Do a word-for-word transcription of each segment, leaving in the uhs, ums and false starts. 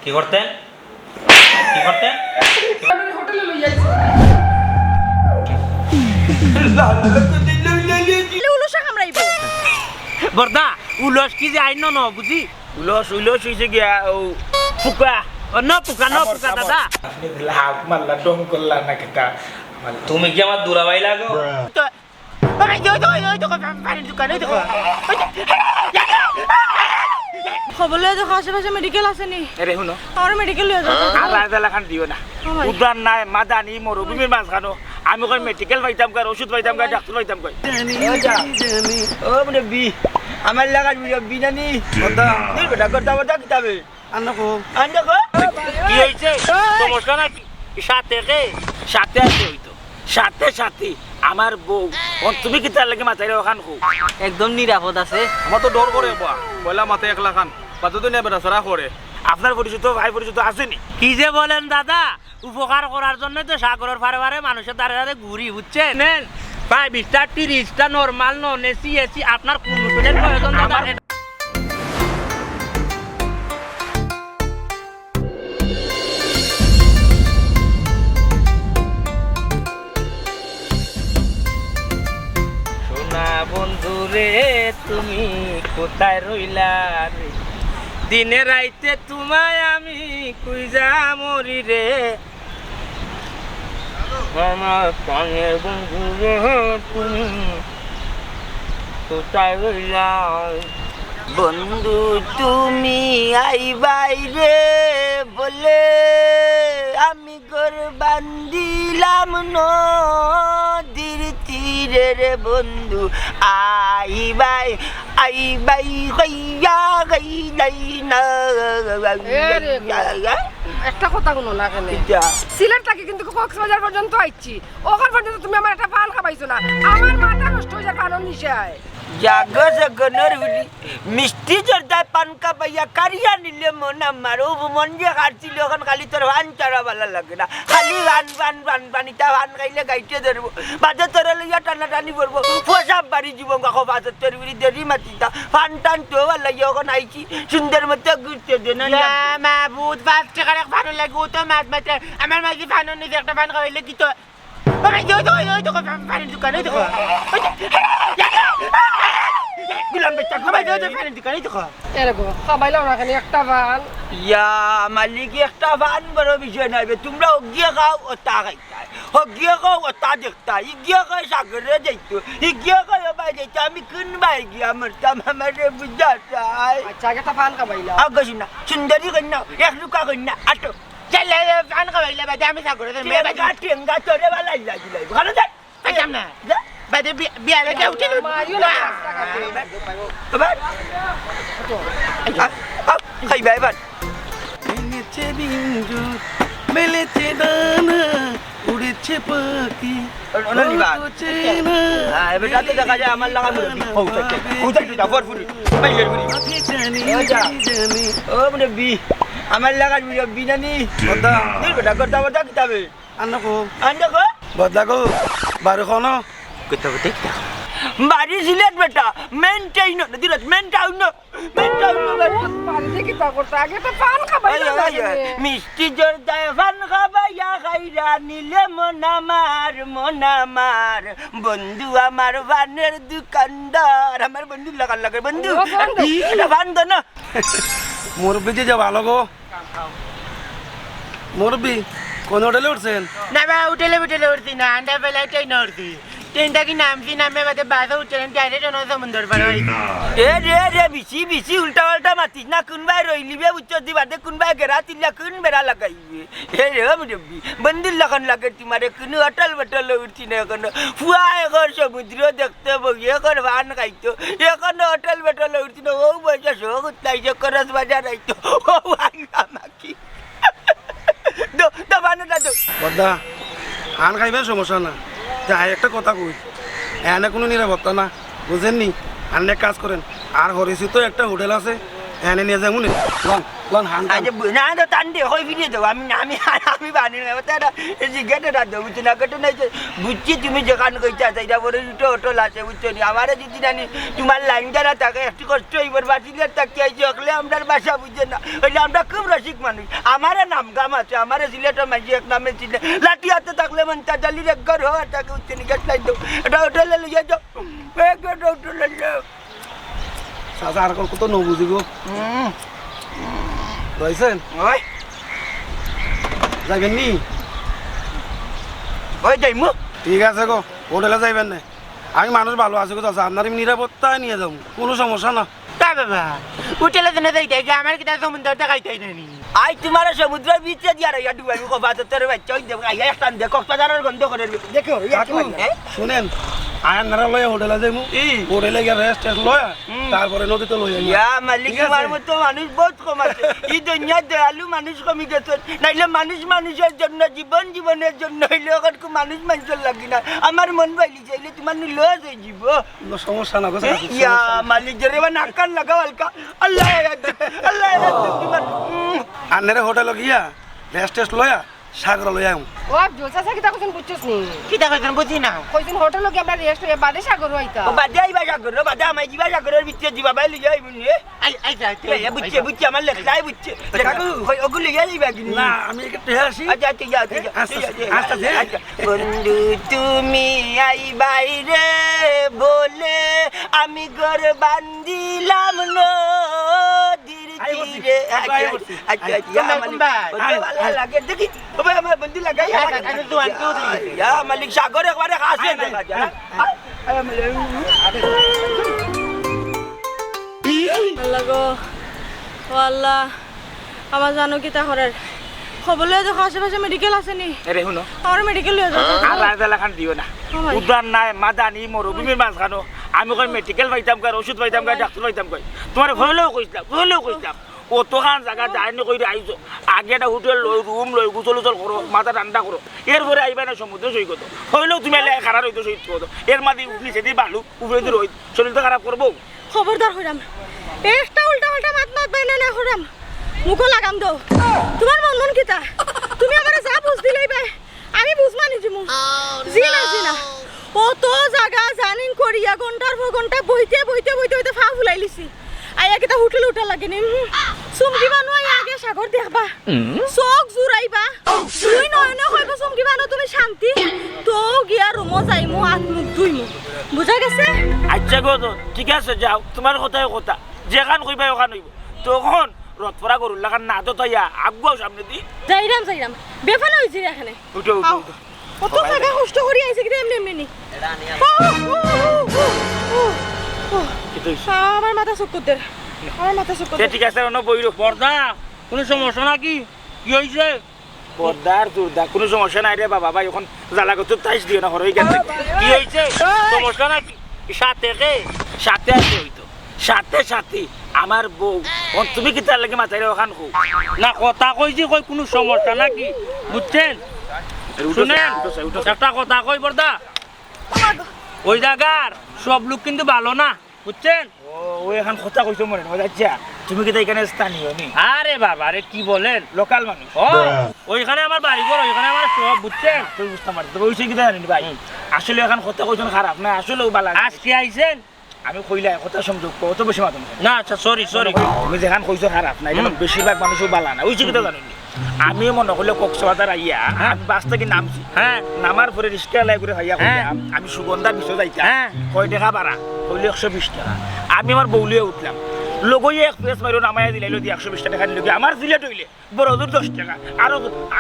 কি করতেন? কি করতেন? আমি হোটেলে লই যাইছি। উলসা কামড়াইব। বর্দা, উলস কি যে আইন ন বুঝি? উলস উলস হইছে গিয়া ও ফুকা। ও, ন ফুকা, ন ফুকা, দাদা। আপনি দিলে হাফ মারলা, ডং করলা না কিতা? তুমি কি আমার দুলাভাই লাগো? তো, ওই যে, ওই যে, ওই যে, ওই যে, পানির দোকান, ওই দেখো। খবর লইয়া দেখো আশেপাশে মেডিকেল আছে নি। এরে হুনো, আমার মেডিকেল লইয়া যাও। আর রায়দালা খান দিও না। ও ভাই। উদার নাই, মাদানি মরুভূমির মাঝখানো। আমি কই মেডিকেল পাইতাম কই, ওষুধ পাইতাম কই, ডাক্তার পাইতাম কই। ও যা। ও মুরব্বি, আমার লাগার মুরব্বি নানি। কথা। দূর বেটা, কথা কথা কিতাবে। আন্না কো। আন্না কো। কি হইছে? সমস্যা নাকি? সাথে কে? সাথে আছে হইতো। সাথে সাথে আমার বউ। অন তুমি কিতার লাগি মাথায় ওখান কো? একদম নিরাপদ আছে। আমার তো ডর করে বা। পয়লা মাথায় একলা খান। কতদিন এ বেটা সারা করে। আপনার পরিচিত, ভাই পরিচিত আছেনি? কি যে বলেন দাদা? উপকার করার জন্য তো সাগরের পারে পারে মানুষের দ্বারে দ্বারে ঘুরি, বুঝছেন? নেন, five star, three star, normal, non AC, AC, আপনার কোন হোটেলের প্রয়োজন দাদা? সোনা বন্ধু রে, তুমি কোথায় রইলা রে? দিনে রাইতে তোমায় আমি খুইজা মরি রে। আমার প্রাণের বন্ধু রে, তুমি কোথায় রইলা? বন্ধু তুমি আইবাই রে বলে আমি ঘর বান্ধিলাম নদীর তীরে রে বন্ধু, আইবাই, আইবাই কইয়া গইলাই না। এ রে গো। একটা কথা হুনো না কেনে? কিতা? সিলেট থাকি কিন্তু কক্সবাজার পর্যন্ত আইছি, ওখান পর্যন্ত তুমি আমার একটা পান খাবাইছো না। আমার মাথা নষ্ট হয়ে যায় পানর নিশায়। জাগো জাগো নরহুলি, মিষ্টি জর্দায় পান খাবাইয়া কারিয়া নিলে মন আমার। ও মন যে কাটছিল, এখন খালি তোর পান ছাড়া ভালা লাগে না। খালি পান, পান, পান, পান, ইতা পান খাইলে গাইতে ধরবো। বাদে তোরে লইয়া টানাটানি করবো। পোশাক বাড়ি জীবন কাকো বাজার তোর বিড়ি দেরি মাতিতা। পান টান তো ভালা লাগে, এখন আইছি। সুন্দর মতো ঘুরতে দে না। ইয়া মাবুদ, পাঁচ টাকার এক পানর লাগি ও তো মাত মাতে। আমার মাঝে পানর নিচে একটা পান খাওয়াইলে কি তো? ওই যে, ওই যে, ওই যে, ওই দেখো, পানির দোকান, ওই দেখো। ওই যে, গুলাম বেটা, গুলাম বেটা, পানির দোকান, ওই দেখো। এরে গো, খাবাইলাও না কেনে একটা পান? ইয়া, মালিক, একটা পান বড় বিষয় নায় বে। তোমরা হগিয়ে খাও, ওতা খাইতায়। হগিয়ে খাও, ওতা দেখতায়। ইগিয়ে খায় সাগরে যাইতো। ইগিয়ে খায় ওবায় যাইতো। আমি কোন বায় গিয়া মরতাম, আমারে বুঝা চায়। আচ্ছা, আগে একটা পান খাবাইলাও। আগে শুনা, সুন্দরী কইনা, এক লুকা কইনা, আটো। চল, এ, এ, পান খাবাইলে বাদে আমি সাগরে যাই, মেয়ে বাদে। টেঙ্গা, টেঙ্গা, তোরে বালাই লাগি লাগি। ঘরে যা। পাইতাম না। যা। বাদে বি-, বিয়ালে যা, উঠে না। মারিও না। এবার। আ, আ, খাইবা এবার। মেলেছে ডিম জুট, মেলেছে ডানা, উড়েছে পাখি। ওনো নিবা। হ্যাঁ, এবার তো দেখা যায় আমার লাগা মুরব্বি। ও, চাই, ও, চাই, চাই, ভরপুরি। বাইলের বুড়ি। ও, যা। ও, মুরব্বি। আমার লাগা মুরব্বি নানি। কথা। দূর বেটা, কথা, কথা, কিতাবে। আন্না কো। আন্না কো। বদলা কো। বারো কনো। কথা, কথা, কিতা? বাড়ি সিলেট বেটা। মেইন টাউন না, দিরাত মেইন টাউন না। মেইন টাউন না, বাড়ি। বাড়িতে কিতা করতা? আগে তো পান খাবাই ওই, না ওই, লাগে। ওই। মিষ্টি জর্দায় পান খাবাইয়া খাইরা নিলে মন আমার, মন আমার। বন্ধু আমার পানের দোকানদার। আমার বন্ধুর লাখান লাগে, বন্ধু। ও, বন্ধু। এটা পান দো না। মুরব্বি যে, যে ভালা গো। মুরব্বি, কোন হোটেলে উঠছেন? না বা, হোটেলে হোটেলে উঠছি না, আন্ডা বেলায় ট্রেনে উঠছি। ট্রেন থাকি নামছি, নামে বাদে বাসে উঠছি, ডাইরেক্ট অন্য সমুদ্র পার হইছি। এ রে রে, বেশি বেশি উল্টা পাল্টা মাতিস না, কোনবায় রইলিবে বুঝছস দি বাদে কোনবায় গেরা তিল্লা কোন বেড়া লাগাইবে। এ রে, ও মুরব্বি, বন্ধুর লাখান লাগে তোমারে, কোনো অটল বটল উঠছি না এখনো। ফুয়া এখন সমুদ্র দেখতে বই, এখন পান খাইতো, এখনো অটল বটল উঠছি না। ও বয়সে শখ উঠতাইছে, খরচ বাজার আইতো। ও ভাই আমাকে। দো, দো, পান দো, দো। বদ্দা, পান খাইবার সমস্যা না। যাই একটা কথা কই, এনে কোনো নিরাপত্তা না, বুঝেননি? আপনি এক কাজ করেন, আর পরিচিত একটা হোটেল আছে, এনে নিয়ে যাবো নে। লন। আরে বু-, না, না, তান দে, কই ফিরিয়ে দেবো। আমি, আমি, আমি বানি না, ওটা না, এই যে গেটে না দেবো, বুঝছো না, গেটে নাই যে, বুঝছি তুমি যেখান কইতা, সেইটা পরে দুটো হোটেল আছে, বুঝছো নি? আমারে যদি জানি, তোমার লাইন দ্বারা থাকে, একটু কষ্ট হইবার, বাসিলে তাকিয়ে আইছি, হকলে আমরার ভাষা বুঝে না। ওই যে আমরা খুব রসিক মানুষ, আমারে নাম গাম আছে, আমারে সিলেটের মাঝে এক নামে চিনে, লাঠি হাতে থাকলে মন তাজালির এক ঘর হওয়া থাকে, বুঝছো নি? গেট লাইন দেবো, এটা হোটেলে লইয়া যাও, এই গেট হোটেলে যাও। চাচা, আর কত ন বুঝিব? হুম। রইছেন? ওই। যাইবেন নি? ওই যাইমু। ঠিক আছে গো, হোটেলে যাইবেন না। আমি মানুষ ভালো আছি গো চাচা, আপনার আমি নিরাপত্তায় নিয়ে যাবো, কোনো সমস্যা না। তা বাবা, হোটেলে যেন যাইতে গিয়ে আমার কিতা সমুদ্র দেখাইতে নানি? আই তোমার সমুদ্রের ভিতরে দিয়া রইয়া ডুবাইবো, কবা তো তোর বাচ্চা ওই দেবো, আইয়া একটা দে, কক্সবাজারের গন্ধ করে দিবে। দেখো, ইয়া কি কাকু, মানে? শুনেন, আয় আপনারা লইয়া হোটেলে যাইমু, ই। হোটেলে গিয়া রেস্ট টেস্ট লয়া, হুম। তারপরে নদীতে লইয়া যাইমু। ইয়া মালিক, ঠিক আছে? তোমার মতো মানুষ বহুত কম আছে। এই দুনিয়ার দয়ালু মানুষ কমি গেছে। নাইলে মানুষ মানুষের জন্য, জীবন জীবনের জন্য হইলে ওখানকু মানুষ মানুষের লাগি না। আমার মন বাইলি চাইলে তোমার নি লস হয়ে যাব। কোনো সমস্যা না গো, এ, কোনো ইয়া সমস্যা না। মালিক, জোরে এবার নাক কান লাগাও হালকা। আল্লাহ, আল্লাহ, আল্লাহ, তোমার, উম। আন্নারে হোটেলে গিয়া রেস্ট টেস্ট লয়া সাগর লইয়া আইমু। ও আব্দুল চাচা, কিতা কইছেন বুঝছস নি? কিতা কইছেন বুঝি না। কইছেন হোটেলে গিয়া আমরা রেস্ট লইয়া বাদে সাগর আইতা। ও বাদে আইবা সাগর, বাদে আমায় দিবা সাগরের ভিতরে দিবা, ভাই লইয়া আইবো নি। আই, আই, যা, তুই এ, এ, বুঝছে, আই, যা। বুঝছে, আমার লেখলাই বুঝছে। এ, কাকু। ওই, ওগুলো ইয়া যাইবা কিন্তু। না, আমি একটু আসি। আচ্ছা, আচ্ছা, যা, তুই যা, এ, আস্তে, তুই যা, আস্তে, তুই যা, আস্তে, আচ্ছা, আস্তে। আচ্ছা। বন্ধু, তুমি আইবাই রে বলে আমি ঘর বান্ধিলাম নদীর আই বলছি, তীরে। আই আচ্ছা, বলছি। আচ্ছা, আই, আচ্ছা, কোন ভাই, আমার কোন ভাই? বন্ধু আই, ভালো আই। লাগে। দেখি, ও ভাই, আমার বন্ধু লাগাই। আই, আই, আই, আই, তুই আন, তুই আন। ইয়া মালিক সাগর একবারে কাছে আই, আই, দেখা যায়। I, I. আল্লাহ গো, ও আল্লাহ, আমার জানো কিতা করার? খবর লইয়া দেখো আশেপাশে মেডিকেল আছে নি? এরে হুনো। আমার মেডিকেল লইয়া যাও। আর রাজা লাখান দিও না। ও ভাই। উদ্যান নাই, মাদানি, মরুভূমির মাঝখানো। আমি কই মেডিকেল পাইতাম কই, ওষুধ পাইতাম কই, ডাক্তার পাইতাম কই। তোমার হইলেও কইছিলাম, হইলেও কইছিলাম। অতখান জাগা যায়নি কইরে আইছো। আগে একটা হোটেল লই, রুম লই, গোসল উসল করো, মাথা ঠান্ডা করো। এরপরে আইবা না সমুদ্র সৈকত। হইলেও তুমি এলাকায় খারাপ হইতো সৈকত। এর মাঝে নিচেদি বালু, উপরেদি রইদ, শরীর তো খারাপ করবো। খবরদার কইরাম, একটা উল্টা পাল্টা মাত মাতবায় না, না কইরাম। মুখো লাগাম দেও। তোমার মন মন কিতা? তুমি আমারে যা বুঝ দিলাইবায়, আমি বুঝ মানি যিমু। জি না, জি না। অত জাগা জার্নি করিয়া ঘন্টার পর ঘন্টা বইতে, বইতে, বইতে, বইতে পা ফুলাইলিছি। আইয়া কিতা হোটেল উঠা লাগে নি? উম, চুমকি বানু আইয়া আগে সাগর দেখবা। চোখ জুড়াইবা। দুই নয়নে কইবা চুমকি বানু তুমি শান্তি। তো গিয়া রুমো যাইমু, আত মুখ ধুইমু। বুঝা গেছে? আচ্ছা গো, তো ঠিক আছে, যাও, তোমার কথাই কথা। যেখান কইবা ওখান হইব। তখন রথফরা গরুর লাখান না তো তাইয়া আগুয়াও সামনে দি। যাইরাম, যাইরাম। বেফানা হইছি রে এখানে। উঠো, উঠো, আও। উঠো। কত জাগা কষ্ট করি আইছি, কিন্তু এমনি, এমনি নি। ও, ও, ও, ও, ও, ও। কিতা হইছে? আমার মাথা চক্কর দের। আমার মাথা চক্কর দের। ঠিক আছে, অনো বইরো। বর্দা, কোনো সমস্যা নাকি? কি হইছে? বর্দার জোরদা, কোনো সমস্যা নাই রে বাবা, ভাই, এখন জ্বালা করতে তাইশ দিও না, হরই গেছে। কি হইছে? সমস্যা নাকি? সাথে কে? সাথে আছে হইতো। সাথে সাথে আমার বউ। এখন তুমি কিতার লাগি মাতাইরে ওখান কও? না, কথা কইছি, কই কোনো সমস্যা নাকি? বুঝছেন? উঠো, শুনেন, উঠো, উঠো। একটা কথা কই বর্দা, ওই জাগার সব লোক কিন্তু ভালো না, বুঝছেন? ও, ও এখন কথা কইছো মনে হয়। আচ্ছা, তুমি কিতা এখানে স্থানীয় নি? আরে বাবা রে, কি বলেন? লোকাল মানুষ? ও, ওইখানে আমার বাড়ি ঘর, ওইখানে আমার সব, বুঝছেন? তুই বুঝতে পারছিস, তবে ওই সে কিতা জানি ভাই। হুম। আসলে এখন কথা কইছো খারাপ না, আসলে ও বালা। আজকে আইছেন? আমি কইলাই কথা সংযোগ, অত বেশি মাতো না। না, আচ্ছা, সরি, সরি। তুমি যেখান কইছো খারাপ না, এটা হুম। বেশিরভাগ মানুষও বালা না, ওই সে কিতা জানো নি? আমি মনে করলে কক্সবাজার আইয়া, হ্যাঁ। আমি বাস থাকি নামছি। হ্যাঁ। নামার পরে রিক্সাআলায় করে ভাইয়া কইয়া, হ্যাঁ। আমি সুগন্ধার বিষয়ে যাইতাম। হ্যাঁ। কয় টেকা ভাড়া? কইলো একশো বিশ টেকা। আমি আমার বউ লইয়া উঠলাম। লগইয়া এক পেস মাইরো নামাইয়া দিলাইলো দি একশো বিশ টেকা নিলো গি। আমার সিলেট হইলে বড় জোর দশ টেকা। আর,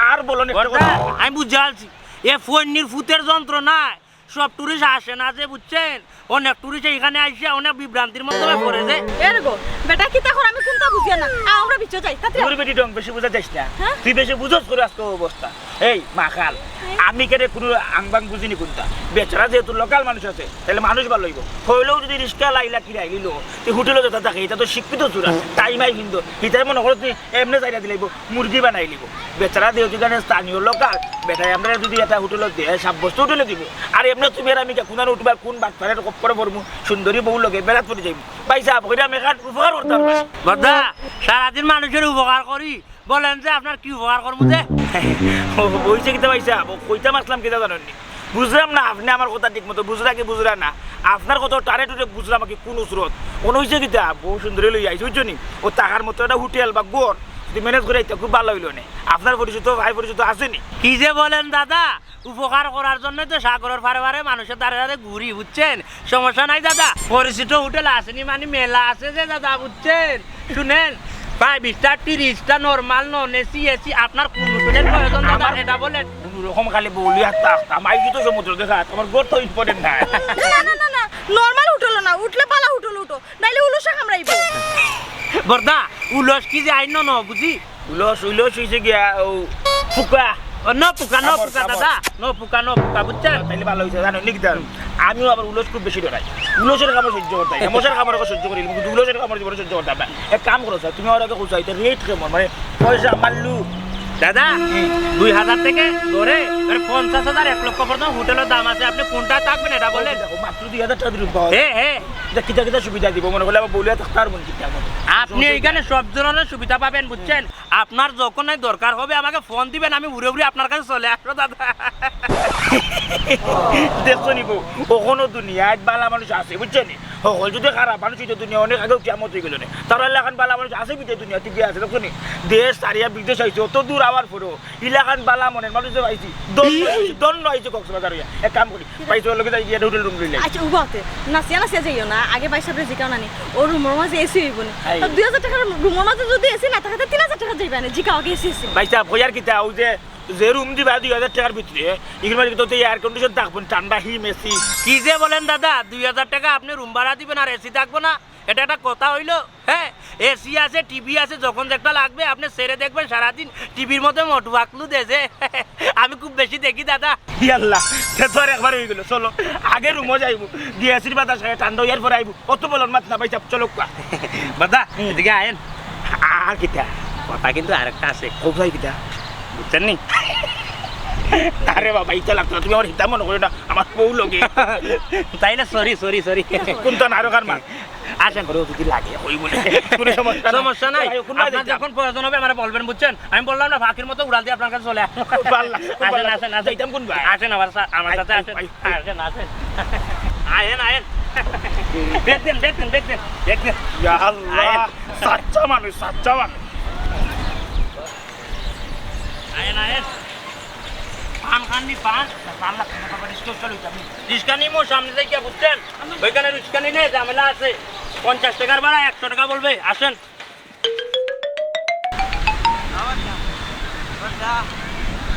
আর বলো না একটা বর্দা, কথা। আমি বুঝা আলছি। এ ফোননির ফুতের যন্ত্রণায় সব টুরিস্ট আসে না যে, বুঝছেন? অনেক টুরিস্ট এখানে আইসা অনেক বিভ্রান্তির মধ্যে পড়ে যে। এর গো, বেটা কিতা কর আমি কোনটা বুঝিয়া না। আ, আমরা বিচে যাই, তাতে দূর বেটি ঢং বেশি বুঝা যাইস না। হ্যাঁ? তুই বেশি বুঝস করে আজকে অবস্থা। এই মাখাল, হ্যাঁ? আমি কেনে কোনো আংবাং বুঝিনি কোনটা। বেচারা যেহেতু লোকাল মানুষ আছে, তাহলে মানুষ ভালো হইব। হইলেও যদি রিক্সাআলা আইলা কিরাই নিল, তুই হোটেলে যেটা থাকে, এটা তো শিক্ষিত চূড়া। তাই মাই কিন্তু, হিতাই মনে করো তুই এমনি চাইরা দিলাইব, মুরগি বানাই লিব। বেচারা যেহেতু এখানে স্থানীয় লোকাল, বেটায় আমরা যদি এটা হোটেলে দেয়, সাব্যস্ত হোটেলে দিব। আর এমনি তুমি আর আমি কোন উঠবার, কোন বাটপারের কপ্পরে পড়মু, সুন্দরী বউ লগে বেড়াত পড়ে যাইব। ভাই সাহেব, কইরা আমি এখান উপকার করতাম না। বাদা, সারাদিন মানুষের উপকার করি, বলেন যে আপনার কি উপকার করবো যে? ও, অইছে কিতা ভাইসাব, ও কইতাম আছলাম কিতা জানইন নি? বুঝলাম না, আপনে আমার কথা ঠিক মতো বুঝরা কি বুঝরা না। আপনার কথা টানে টুনে বুঝলাম কি কুন সুরত। অখন অইছে কিতা, বউ সুন্দরী লইয়া আইছি, বুঝছো নি? ও থাকার মতো একটা হোটেল বা ঘর যদি ম্যানেজ করি দিতা খুব ভালা অইলো নে। আপনার পরিচিত, ভাই পরিচিত আছে নি? কি যে বলেন দাদা, উপকার করার জন্য তো সাগরের পারে পারে মানুষের দ্বারে দ্বারে ঘুরি, বুঝছেন? সমস্যা নাই দাদা, পরিচিত হোটেল আছে নি, মানে মেলা আছে যে দাদা, বুঝছেন? শুনেন, five star, three star, normal, non AC, AC, আপনার কোন হোটেলের প্রয়োজন দাদা, আমার এটা বলেন। কোন রকম খালি বউলিয়া থাকতাম, আইছি তো সমুদ্র দেখা, আমার ঘর তো ইম্পর্টেন্ট নাই। না, না, না, না, নরমাল হোটেল না, উঠলে ভালা হোটেল উঠো, নাইলে উলসে কামড়াইবো। বর্দা, উলস কি যে আইন ন বুঝি? উলস, উলস অইছে গিয়া ও ফুকা। ও, ন ফুকা, ন কামড়, ফুকা কামড়। দাদা, ন ফুকা, ন ফুকা, বুঝছেন? তাইলে ভালা অইছে, জানইন নি কিতা? আমিও আবার উলস খুব বেশি ডরাই। উলসের কামড় সহ্য করতাম না, মশার কামড় সহ্য করি, কিন্তু উলসের কামড় জীবনে সহ্য করতাম না। এক কাম করো স্যার, তুমি আমার আগে খুঁজো, এটা রেট কেমন, মানে পয়সা মারলু? দাদা, দুই হাজার থেকে ধরে মানে পঞ্চাশ হাজার, এক লক্ষ পর্যন্ত হোটেলের দাম আছে। আপনি কোনটা থাকবেন এটা বলেন। দেখো, মাত্র দুই হাজার টাকা দিলে পাওয়া যায়। হ্যাঁ, হ্যাঁ। এটা কিতা কিতা সুবিধা দিব? মনে করলে আবার বলিয়া থাকতে পারবো না ঠিকঠাক মতো। আপনি এইখানে সব ধরনের সুবিধা পাবেন, বুঝছেন? আপনার যখন নাই দরকার হবে আমাকে ফোন দিবেন, আমি উড়ে উড়ে আপনার কাছে চলে আসবো দাদা। দেখছো নি বউ, অখনো দুনিয়াত ভালা মানুষ আছে, বুঝছো নি? হকল যদি খারাপ মানুষ অইতো দুনিয়া অনেক আগে কিয়ামত অই গেলো নে। তার লাগি অখন ভালা মানুষ আছে বিদেশ দুনিয়া, ঠিক আছে, দেখছো নি? দেশ ছাড়িয়া বিদেশ আইছে, অত দূর আওয়ার পরেও ইলাখান ভালা মনের মানুষ যে পাইছি, ধন্য অইছি, ধন্য অইছি কক্সবাজার অইয়া। এক কাম করি, পাইছো লগে যাই গিয়া হোটেল রুম লইলাই। আচ্ছা, উবাতে, নাচিয়া নাচিয়া যাইও না, আগে ভাইসাবরে জিকাও না নি, ও রুমর মাঝে এসি অইবো নি। এই। তো দুই হাজার টাকার রুমর মাঝে যদি এসি না থাকে, তে তিন হাজার টাকা যাইবা না, জিকাও আগে এসি এসি। ভাইসাব, কইয়ার কিতা, অউ যে যে রুম দিবা দুই হাজার টাকার ভিতরে, ইগুর মাঝে তো এয়ার কন্ডিশন থাকবো না, ঠান্ডা হিম এসি। কি যে বলেন দাদা, দুই হাজার টাকা আপনি রুম ভাড়া দিবেন আর এসি থাকবো না? এটা একটা কথা অইলো? হ্যাঁ, এসি আছে, টিভি আছে, যখন যেটা লাগবে আপনি ছেড়ে দেখবেন সারাদিন টিভির মধ্যে মোটু পাতলু দেছে। আমি খুব বেশি দেখি দাদা। ই আল্লাহ, সে তো আর একবার অই গেলো। চলো, আগে রুমো যাইমু, গিয়া এসির বাতাস খাই ঠান্ডা অইয়ার পরে আইমু। অত বলন মাত না ভাইসাব, চলো কুয়া। বাদা, হুম। এদিকে আইন। আর কিতা? কথা কিন্তু আরেকটা আছে। কও ভাই কিতা? বুঝছেন নি? আরে বাবা, ইতা লাগতো না। তুমি আমার হিতা মনে করো না, আমার বউ লগে। তাইলে সরি, সরি, সরি। কোনটা নারকার মা? আসেন। ঘরেও যদি লাগে, ওই বলে। কোনো সমস্যা নাই। সমস্যা নাই। আরে, কোন বাড়ি আপনার যাইতাম? যখন প্রয়োজন হবে, আমারে বলবেন, বুঝছেন? আমি বললাম না, পাখির মতো উড়াল দিয়ে আপনার কাছে চলে আসবো। খুব ভালো লাগছে, খুব আসেন, ভালো লাগছে। আসেন, আসেন। যাইতাম কোন বাড়ি? আসেন, আমার সা-, আমার আই, সাথে আই, আসেন। আই। আসেন, আসেন। আয়েন, আয়েন। ব্যাগ দেন, ব্যাগ দেন, ব্যাগ দেন, ব্যাগ দেন। ইয়া আল্লাহ, আয়েন। সাচ্চা মানুষ, সাচ্চা মানুষ। আয়েন, আয়েন। পান খাননি, পান? পান লাগছে না, বাবা, রিক্সা উঠতে লইতাম নি। রিক্সা নিমু সামনে যাই গিয়া, বুঝছেন? ওইখানে রিক্সা নিলে ঝামেলা আছে। পঞ্চাশ টাকার ভাড়া, একশো টাকা বলবে। আসেন। বাবা,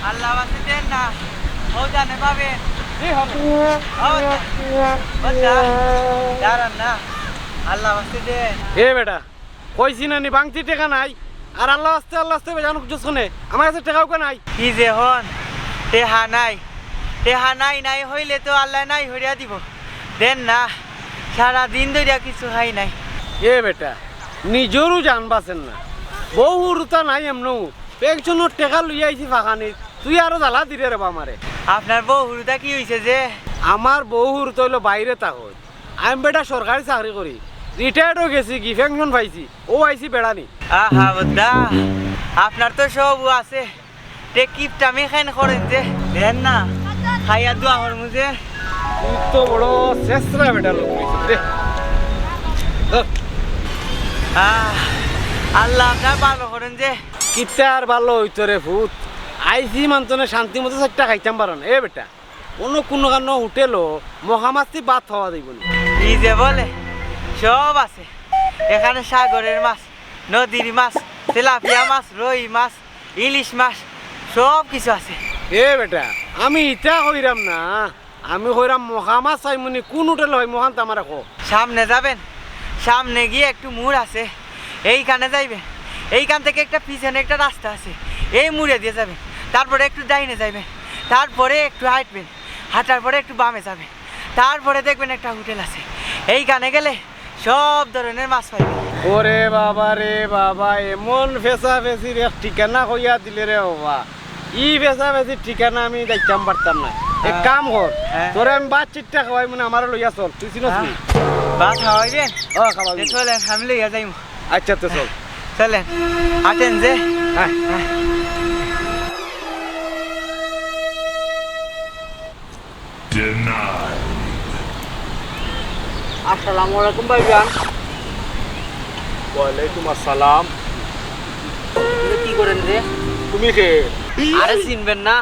আল্লাহ বাঁচি দেন না। ও জানে পাবে। জি, হবে। বাবা, বাবা, দাঁড়ান না। আল্লাহ বাঁচি দেন। এ বেটা, কইছি না নি বাংতি টেকা নাই, আর আল্লাহ আস্তে আল্লাহ আস্তে বেজান খুঁজছস কোনে? আমার কাছে টেকা উকা নাই। কি যে হন, টেহা নাই, টেহা নাই নাই হইলে তো আল্লাহ নাই হরিয়া দিব। দেন না, সারা দিন ধরিয়া কিছু খাই নাই। এ বেটা, নিজরও জান বাঁচের না, বউ হুরুতা নাই এমনও, পেনশনর টেকা লইয়া আইছি ফাঁকানি, তুই আরো জ্বালা দিরে রে বা আমারে। আপনার বউ হুরুতা কি হইছে যে? আমার বউ হুরুতা অইলো বাইরে থাকইন, আমি বেটা সরকারি চাকরি করি, রিটায়ার্ড অই গেছি গি, পেনশন পাইছি, অউ আইছি বেড়ানি। আহা বুদ্ধা, আপনার তো সব আছে, তে কিপটামি খান করেন যে, দেন না, খাইয়া দোয়া করমু যে। তুই তো বড় শেষরা বেটা লোক অইছিস রে। ধর। আহ, আল্লাহ আপনার ভালো করেন যে। কিতা আর ভালো অইতো রে ফুত, আইছি মানতনে শান্তি মতো চাইরটা খাইতাম পারো না। এ বেটা, অন্য কুনু কানো হোটেলো মখা মাছ দি ভাত খাওয়া যাইবো নি? কি যে বলে, সব আছে। এখানে সাগরের মাছ, নদীর মাছ, তেলাপিয়া মাছ, রুই মাছ, ইলিশ মাছ, সব কিছু আছে। এ বেটা, আমি ইতা কইরাম না, আমি কইরাম মখা মাছ চাইমু নি, কুন হোটেল অয় মখান তো আমারে কও। সামনে যাবেন, সামনে গিয়া একটু মোড় আছে, এইখানে যাইবেন, এইখান থেকে একটা পিছনে একটা রাস্তা আছে, এই মোড়ে দিয়া যাবেন, তারপরে একটু ডাইনে যাইবেন, তারপরে একটু হাঁটবেন, হাঁটার পরে একটু বামে যাবেন, তারপরে দেখবেন একটা হোটেল আছে, এইখানে গেলে সব ধরনের মাছ পাইবেন। ওরে বাবা রে বাবা, এমন ফেঁচাফেঁচির এক ঠিকানা কইয়া দিলে রে বাবা। ই ফেঁচাফেঁচির ঠিকানা আমি যাইতাম পারতাম না। এক হ্যাঁ। কাম কর, হ্যাঁ। তোরে আমি ভাত চাইরটা খাওয়াইমু নে, আমারে লইয়া চল, তুই চিনস নি? হ্যাঁ। ভাত খাওয়াইবেন? ও, খাওয়াইমু। তে চলেন, আমি লইয়া যাইমু। আচ্ছা, তে চল। চলেন, আটেন যে। আসসালামু আলাইকুম ভাইজান। ওয়ালাইকুম আসসালাম। আপনি কি করেন রে? তুমি কে? আরে চিনবেন না,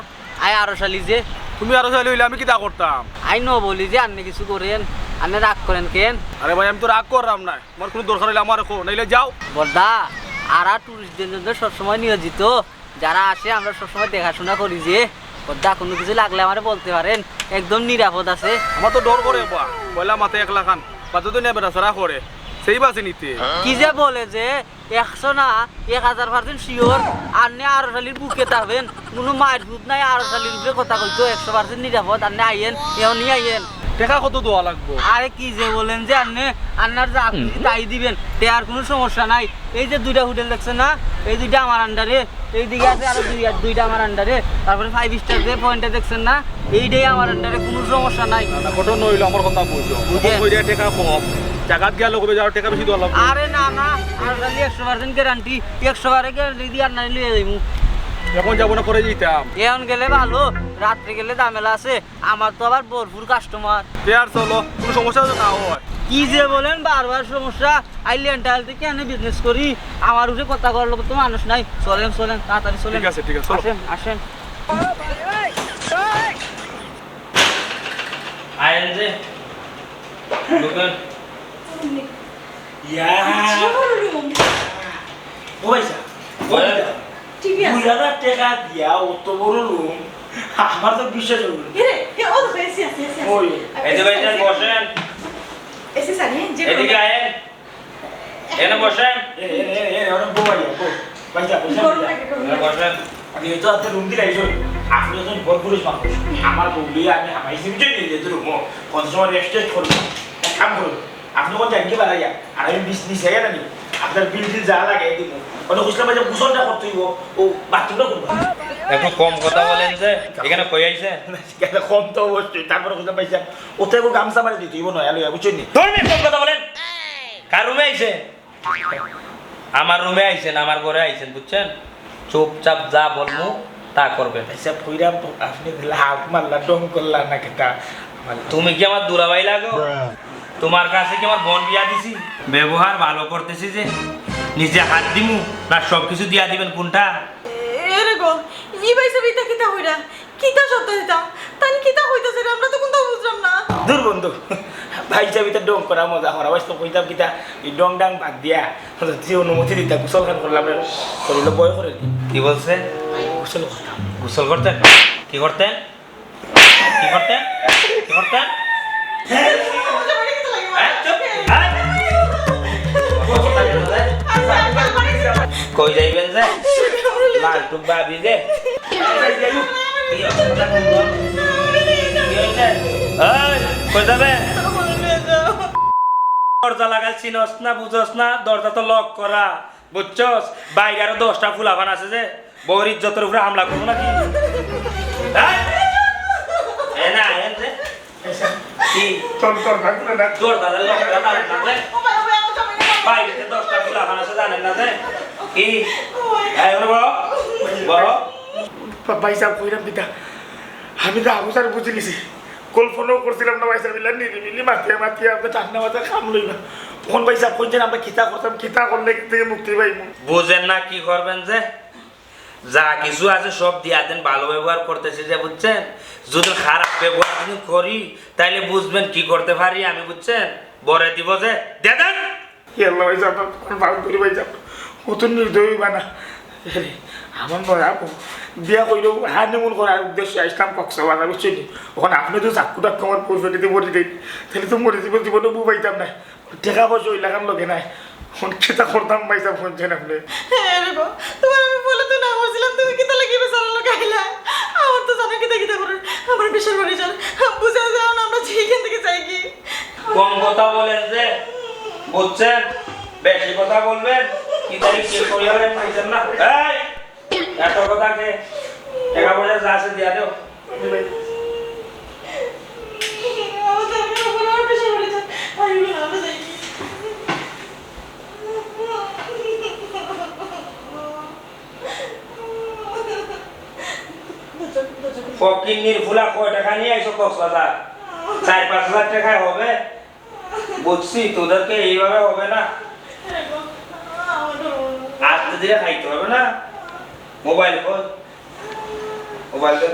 আই আরশ আলী যে। তুমি আরশ আলী অইলে আমি কিতা করতাম? আই ন বলি যে আপনি কিছু করেন, আপনি রাগ করেন কেন? আরে ভাই, আমি তো রাগ করলাম না, তোমার কোনো দরকার হইলে আমার কো, নাইলে যাও। বর্দা, আরা টুরিস্টদের জন্য সবসময় নিয়োজিত, যারা আসে আমরা সবসময় দেখাশোনা করি যে। বর্দা, কোনো কিছু লাগলে আমারে বলতে পারেন, একদম নিরাপদ আছে। আমার তো ডর করে বা, পয়লা মাথায় এক লাখান, বাদে তো নিয়ে বেড়াছাড়া করে, সেই বাসে নিতে। কি যে বলে যে, একশো না, এক হাজার percent sure, আপনি আরশ আলীর বুকে থাকবেন, কোনো মায়ের দুধ নাই, আরশ আলীর উপরে কথা কইতো, একশো percent নিরাপদ, আপনি আইয়েন, এখনই আইয়েন। টেকা কত দেওয়া লাগবো? আরে কি যে বলেন যে আপনি, আপনার যা খুশি তাই দিবেন, টেকার কোনো সমস্যা নাই। এই যে দুইটা হোটেল দেখছেন না, এই দুইটা আমার আন্ডারে, এইদিকে আছে আরো দুই, দুইটা আমার আন্ডারে, তারপরে five star যে পয়েন্টটা দেখছেন না, এইটাই আমার আন্ডারে, কোনো সমস্যা নাই। না, না, ঘটনা হইলো আমার কথা বুঝো। বুঝেন। ওই যে টেকা কম, জাগাত গেলে কবে যাও, টেকা বেশি দেওয়া লাগবে। আরে না, না, আর খালি একশো percent গ্যারান্টি, একশো বারে গ্যারান্টি দিয়ে আর নাই লইয়া যাইমু। এখন যাবো না, পরে যাইতাম। এখন গেলে ভালো, রাত্রে গেলে ঝামেলা আছে। আমার তো আবার ভরপুর কাস্টমার। তে আর চলো, কোনো সমস্যা যাতে না হয়। কি যে বলেন, বারবার সমস্যা। আইল্যান্ড টাইল থেকে এনে বিজনেস করি, আমার উপরে কথা কওয়ার লোক তো মানুষ নাই। চলেন, চলেন, তাড়াতাড়ি চলেন। ঠিক আছে, ঠিক আছে, চলো। আসেন, আসেন। আয়েন যে, ঢুকেন। ইয়া। ও ভাই সাহেব, ও ভাই সাহেব। ঠিক আছে। দুই হাজার টেকা দিয়া অত বড় রুম, আমার তো বিশ্বাস হইল না। এরে, এ, ও দেখো, এসি আছে, এসি আছে। ওই। এই যে ভাই সাহেব, বসেন। এসি স্যার, হ্যাঁ, যে এদিকে আয়েন। এনে বসেন। এ, এ, এ, এ, ওরা বউ আইয়া, বউ। ভাই সাহেব, ভাই সাহেব, গরম ভাই সাহেব। লাগে, গরম এনে লাগে। বসেন। আমি তো আপনার রুম দিয়ে আইসো। আপনি একজন বড় পুরুষ মানুষ। আমার বউ লইয়া আমি হামাইছি, বুঝছেন নি? যে রুম, কত সময় রেস্ট টেস্ট করবো। এক কাম করুন, আপনি কোন জায়গায় বাড়াইয়া, আর আমি বিশ নিচে আইয়া নানি, আপনার বিল টিল যা লাগে দিব। ওটা বুঝলাম যে গোসলটা করতে হইব, ও বাথরুমটা করবো। একটু কম কথা বলেন যে, এখানে কই আইছে? কেন কম তো অবশ্যই, তারপরে বুঝলাম পাইছেন, ওতে ও গামছা মারি দিতে হইব নয়া লইয়া, বুঝছেন নি? ধর্মে কম কথা বলেন। কার রুমে আইছে? আমার রুমে আইছেন, আমার ঘরে আইছেন, বুঝছেন? চুপচাপ যা বলমু তা করবেন। আচ্ছা, ভৈরব, আপনি দিলে হাত মারলা, ডং করলা না কিতা? আমার তুমি কি আমার দুলাভাই লাগো? তোমার কাছে কি আমার বোন বিয়া দিছি? ব্যবহার ভালো করতেছি যে, নিজে হাত দিমু না সব কিছু দিয়া দিবেন কোনটা? এরে গো, ই ভাই সাহেব, ইতা কিতা কইরা? কিতা শব্দ দিতাম? তাই কিতা কইতাছে রে? আমরা তো কোনটাও বুঝলাম না। দূর বন্ধু, ভাই সাহেব, ইতা ডং করা মজা করা, ভাই তো কইতাম কিতা, এই ডং ডাং বাদ দিয়া, যে অনুমতি দিতা, গোসল খান করলাম রে, শরীরে ভয় করে নি। কি বলছে? গোসল করতাম। গোসল করতেন? কি করতেন? কি করতেন? কি করতেন? হ্যাঁ, চুপ। হ্যাঁ? কই যাইবেন যে? লালটুক ভাবি যে? কি হইছে? এই, কই যাবে? দরজা লাগাইল চিনস না, বুঝস না, দরজা তো লক করা। বুঝছস? বাইরে আরো দশটা ফুলাফান আছে যে বউর ইজ্জতর উপরে হামলা করবো নাকি? হ্যাঁ? এ না, এ যে। কি? তোর, তোর ভাই তুলে না। তোর দাদার লোক, তোর দাদার লোক। বাইরে তো দশটা ফুলাফান আছে, জানেন না যে? কি? এই, ওরে বড়, বড়। ভাই সাহেব, কইরাম কিতা? আমি তো আবু স্যার বুঝি নিছি। কল্পনাও করছিলাম না ভাই সাহেব, ইলা নিরিবিলি মাতিয়া মাতিয়া আমরা ঠান্ডা মাথায় কাম লইবা। তখন ভাই সাহেব কইছেন আমরা কিতা করতাম, কিতা করলে এখান থেকে মুক্তি পাইমু। বুঝেন না কি করবেন যে? যা কিছু আছে সব দিয়া দেন, ভালো ব্যবহার করতেছি যে, বুঝছেন? যদি খারাপ ব্যবহার যদি করি, তাইলে বুঝবেন কি করতে পারি আমি, বুঝছেন? বরে দিব যে, দিয়ে দেন। ইয়াল্লা ভাই সাহেব, তোমার ভালো করি ভাই সাহেব, অত নির্দয় হইবা না। আরে, আমার নয়া বউ বিয়া কইলো হানিমুন করার উদ্দেশ্যে আইসলাম কক্সবাজার, বুঝছেন নি? এখন আপনি তো চাক্কু টাক্কু আমার বউর পেটেতে মরি দেন, তাহলে তো মরে জীবন জীবনে বউ পাইতাম না। টেকা পয়সা ওই লাখান লোকে নাই। এখন কিতা করতাম ভাই সাহেব, শুনছেন আপনি? এরকম তোমার আমি বলে তো না বলছিলাম, তুমি কিতা লাগি বেচারা লোক আইলা? আমার তো জানো কিতা কিতা করেন, আমার বিশাল বাড়ি যান, বুঝা যাও না আমরা যেখান থেকে যাই কি। কম কথা বলেন যে, বুঝছেন? বেশি কথা বলবেন, কি তারিখ কি করিয়া পাইছেন না? এই, এত কথা কে? টাকা পয়সা যা আছে দিয়া দেও। ফকিন্নির ফুলা, কয় টাকা নিয়া আইছো কক্সবাজার? চাইর পাঁচ হাজার টাকায় হবে? বুঝছি, তোদেরকে এইভাবে হবে না। আস্তে ধীরে খাইতে হবে না। মোবাইল কই? মোবাইল দে।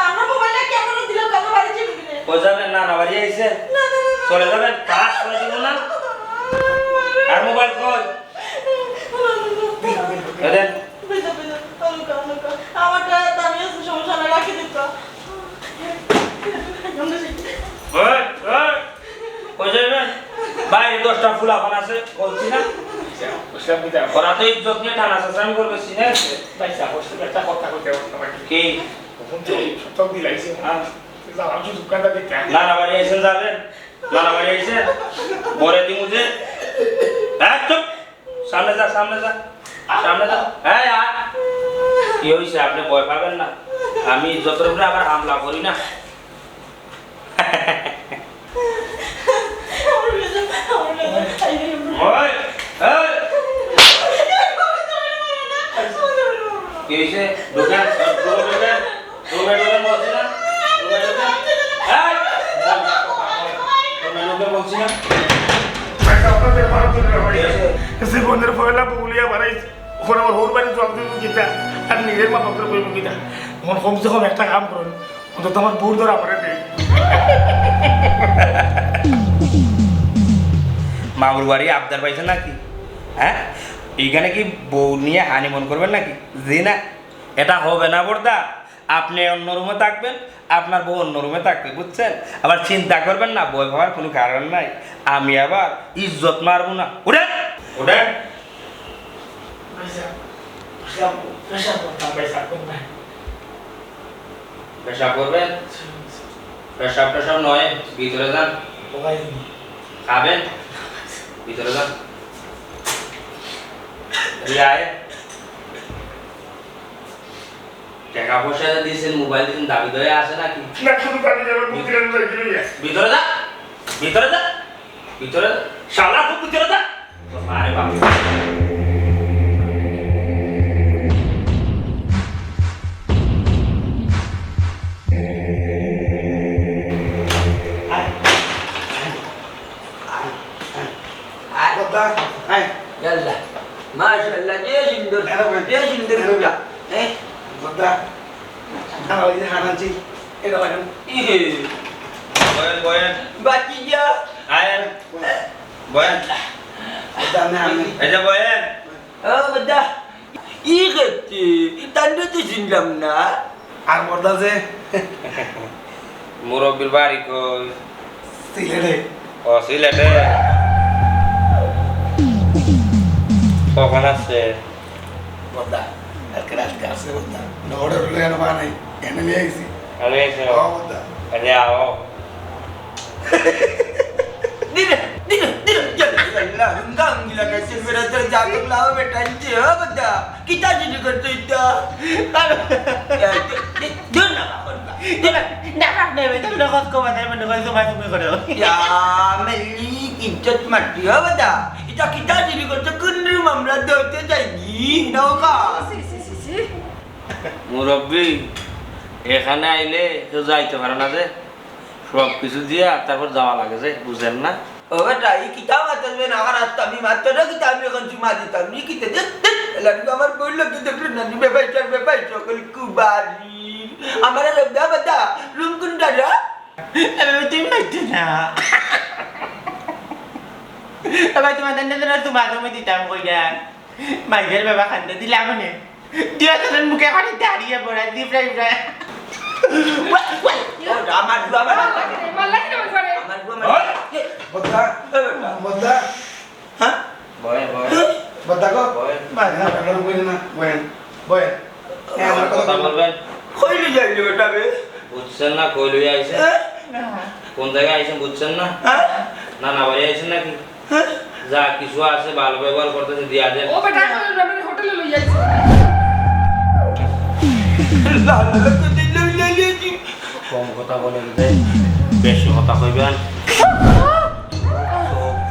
আমরা মোবাইলটা কেন দিলাম? কারণ বাড়ি যাবি কিনে? কই যাবেন? নানা বাড়ি আইছেন? না, না, না, না। চলে যাবেন? কাজ করে দিব না। আর মোবাইল কই? এ দেন। বুঝা, বুঝা। আমারটা দামি আছে, সমস্যা নাই, রাখি দিত। ওই, ওই, কই যাইবেন? বাইরে দশটা ফুলাফান আছে, বলছি না? ওরা তো ইজ্জত নিয়ে টানা চাচামি করবে, চিনে আছে? ভাই সাহেব, ওর সাথে একটা কথা কইতে পারতাম আর কি। কি? তখন তো সব দিলাইছে। হ্যাঁ। যা, আমি শুধু কথা দিতে। নানা বাড়ি আইছেন, যাবেন। নানা বাড়ি আইছেন। পরে দিমু যে। হ্যাঁ, চুপ। সামনে যা, সামনে যা। সামনে যা। এই, আয়। কি হইছে? আপনি ভয় পাবেন না। আমি ইজ্জতের উপরে আবার হামলা করি না। ওই, এই। কি হইছে? ঢুকেন, ঢুকেন, ঢুকেন। ঢুকেন, ঢুকেন বলছি না? ঢুকেন, ঢুকেন। এই! ঢুকেন, ঢুকেন বলছি না? ভাই, আপনাদের ভারত চলে যাবে। কি হইছে? জীবনের পয়লা বউলিয়া বাড়াইছে। ওখানে আমার হউর বাড়ি জবাব দিব কিতা? আর নিজের মা বাপরে কইব কিতা? এখন কমসে কম একটা কাম করুন। অন্তত আমার বউর ধরা পড়ে দে। মামুর বাড়ি আবদার পাইছে নাকি? হ্যাঁ? এইখানে কি বউ নিয়ে হানিমুন করবেন নাকি? জি না, এটা হবে না বর্দা। আপনি অন্য রুমে থাকবেন, আপনার বউ অন্য রুমে থাকবে, বুঝছেন? আবার চিন্তা করবেন না, ভয় পাওয়ার কোনো কারণ নাই। আমি আবার ইজ্জত মারবো না। উঠেন, উঠেন। ভাইসাব, ভাইসাব, পেশাব করতাম, ভাইসাব, কোন ভাই? পেশাব করবেন? পেশাব টেশাব নয়, ভিতরে যান। ও ভাই। খাবেন? ভিতরে যান। রিয়ায়। টাকা পয়সা যে দিয়েছেন, মোবাইল দিয়েছেন, দাবি ধরে আসে নাকি? না, শুধু দাবি ধরে, বুদ্ধি করে লই গেল ইয়া। ভিতরে যা, ভিতরে যা, ভিতরে যা। শালা, তুই ভিতরে যা। তোর মারে বাপ। আয়, আয়, আয়, আয়। আয়। বাবা, আয়। ইয়াল্লা। মাশাআল্লাহ, যে সুন্দর, হ্যালো, ভাই। যে সুন্দর হ্যালো। ফুলা। হ্যাঁ? বাবা, আমার এই যে হাত আনছি, এটা লাগান। ইহে। বয়েন, বয়েন। বাকি যা। আয়েন। বয়েন। বাবা, আমি, আমি। এই যে বয়েন। ও বাবা। ই করছে, তান্ডে তো চিনলাম না। আর বর্দা যে মুরব্বির বাড়ি কই? সিলেটে। ও, সিলেটে। কখন আসছে? বর্দা, কালকে রাত্রে আসছে বর্দা। মানে, অর্ডার হলো, এনে বানাই, এনে নিয়ে আইছি। এনে আইছি? হ্যাঁ, বর্দা। আরে, আও। দিলে, দিলে, দিলে, দিলে, দিলে, আল্লাহ, হুঙ্গা হুঙ্গি লাগাইছে, বেটা, তোর জাতক লাও বেটা, ইচ্ছে, ও বেটা, কিতা জিনিস করতে ইতা? এ, দে, দে, দূর না, বাবা, না, না, না, না, বেটা, বেটা, কত কম আছে, মনে করে তোমার তুমি করো। ইয়া, মেলি, ইজ্জত মাটি, ও বেটা, ইতা কিতা জিনিস করতে, কোন রুম আমরা ধরতে যাইনি, নৌকা? সি, সি, সি, সি। মুরব্বি, এখানে আইলে কেউ যাইতে পারে না যে। সব কিছু দিয়া তারপর যাওয়া লাগে যে, বুঝেন না? ও বেটা, ই কিতা মাতবে না, আমার আস্তা আমি মাত্র না কিতা, আমি এখন চুমা দিতাম, নি কিতা দে, দে, এলা কিন্তু আমার বই লোক কিন্তু একটু নানি বেবাই, চার বেবাই, সকল কুবারি। আমার লোক দা বেটা, রুম কোনটা রে? এবার তুমি মারতে না। এবার তোমার দণ্ড দিলে তোমার তুমি দিতাম কইরা। মাইকেল বাবা খান্দা দিলাম নে। দিয়া তোর মুখে খালি দাঁড়িয়ে পড়া, জিবরা, জিবরা। ওয়া, ওয়া। ও, আমার দোয়া, আমার দোয়া। মাল্লা কি নাম করে? আমার দোয়া, আমার দোয়া। বদ্দা, বদ্দা। হ্যাঁ? বয়েন, বয়েন। বদ্দা গো। বয়েন। মার না, আমার বইন না, বয়েন, বয়েন। হ্যাঁ, আমার কথা কথা বলবেন। কইলে যাইলে বেটা রে? বুঝছেন না, কই লইয়া আইছেন? হ্যাঁ? কোন জায়গায় আইছেন বুঝছেন না? হ্যাঁ? না, না, বাড়ি আইছেন নাকি? হ্যাঁ? যা কিছু আছে ভালো ব্যবহার করতেছে, দিয়া দেন। ও বেটা, এখন আমরা হোটেলে লই যাইছি। কম কথা বলেন যে, বেশি কথা কইবেন।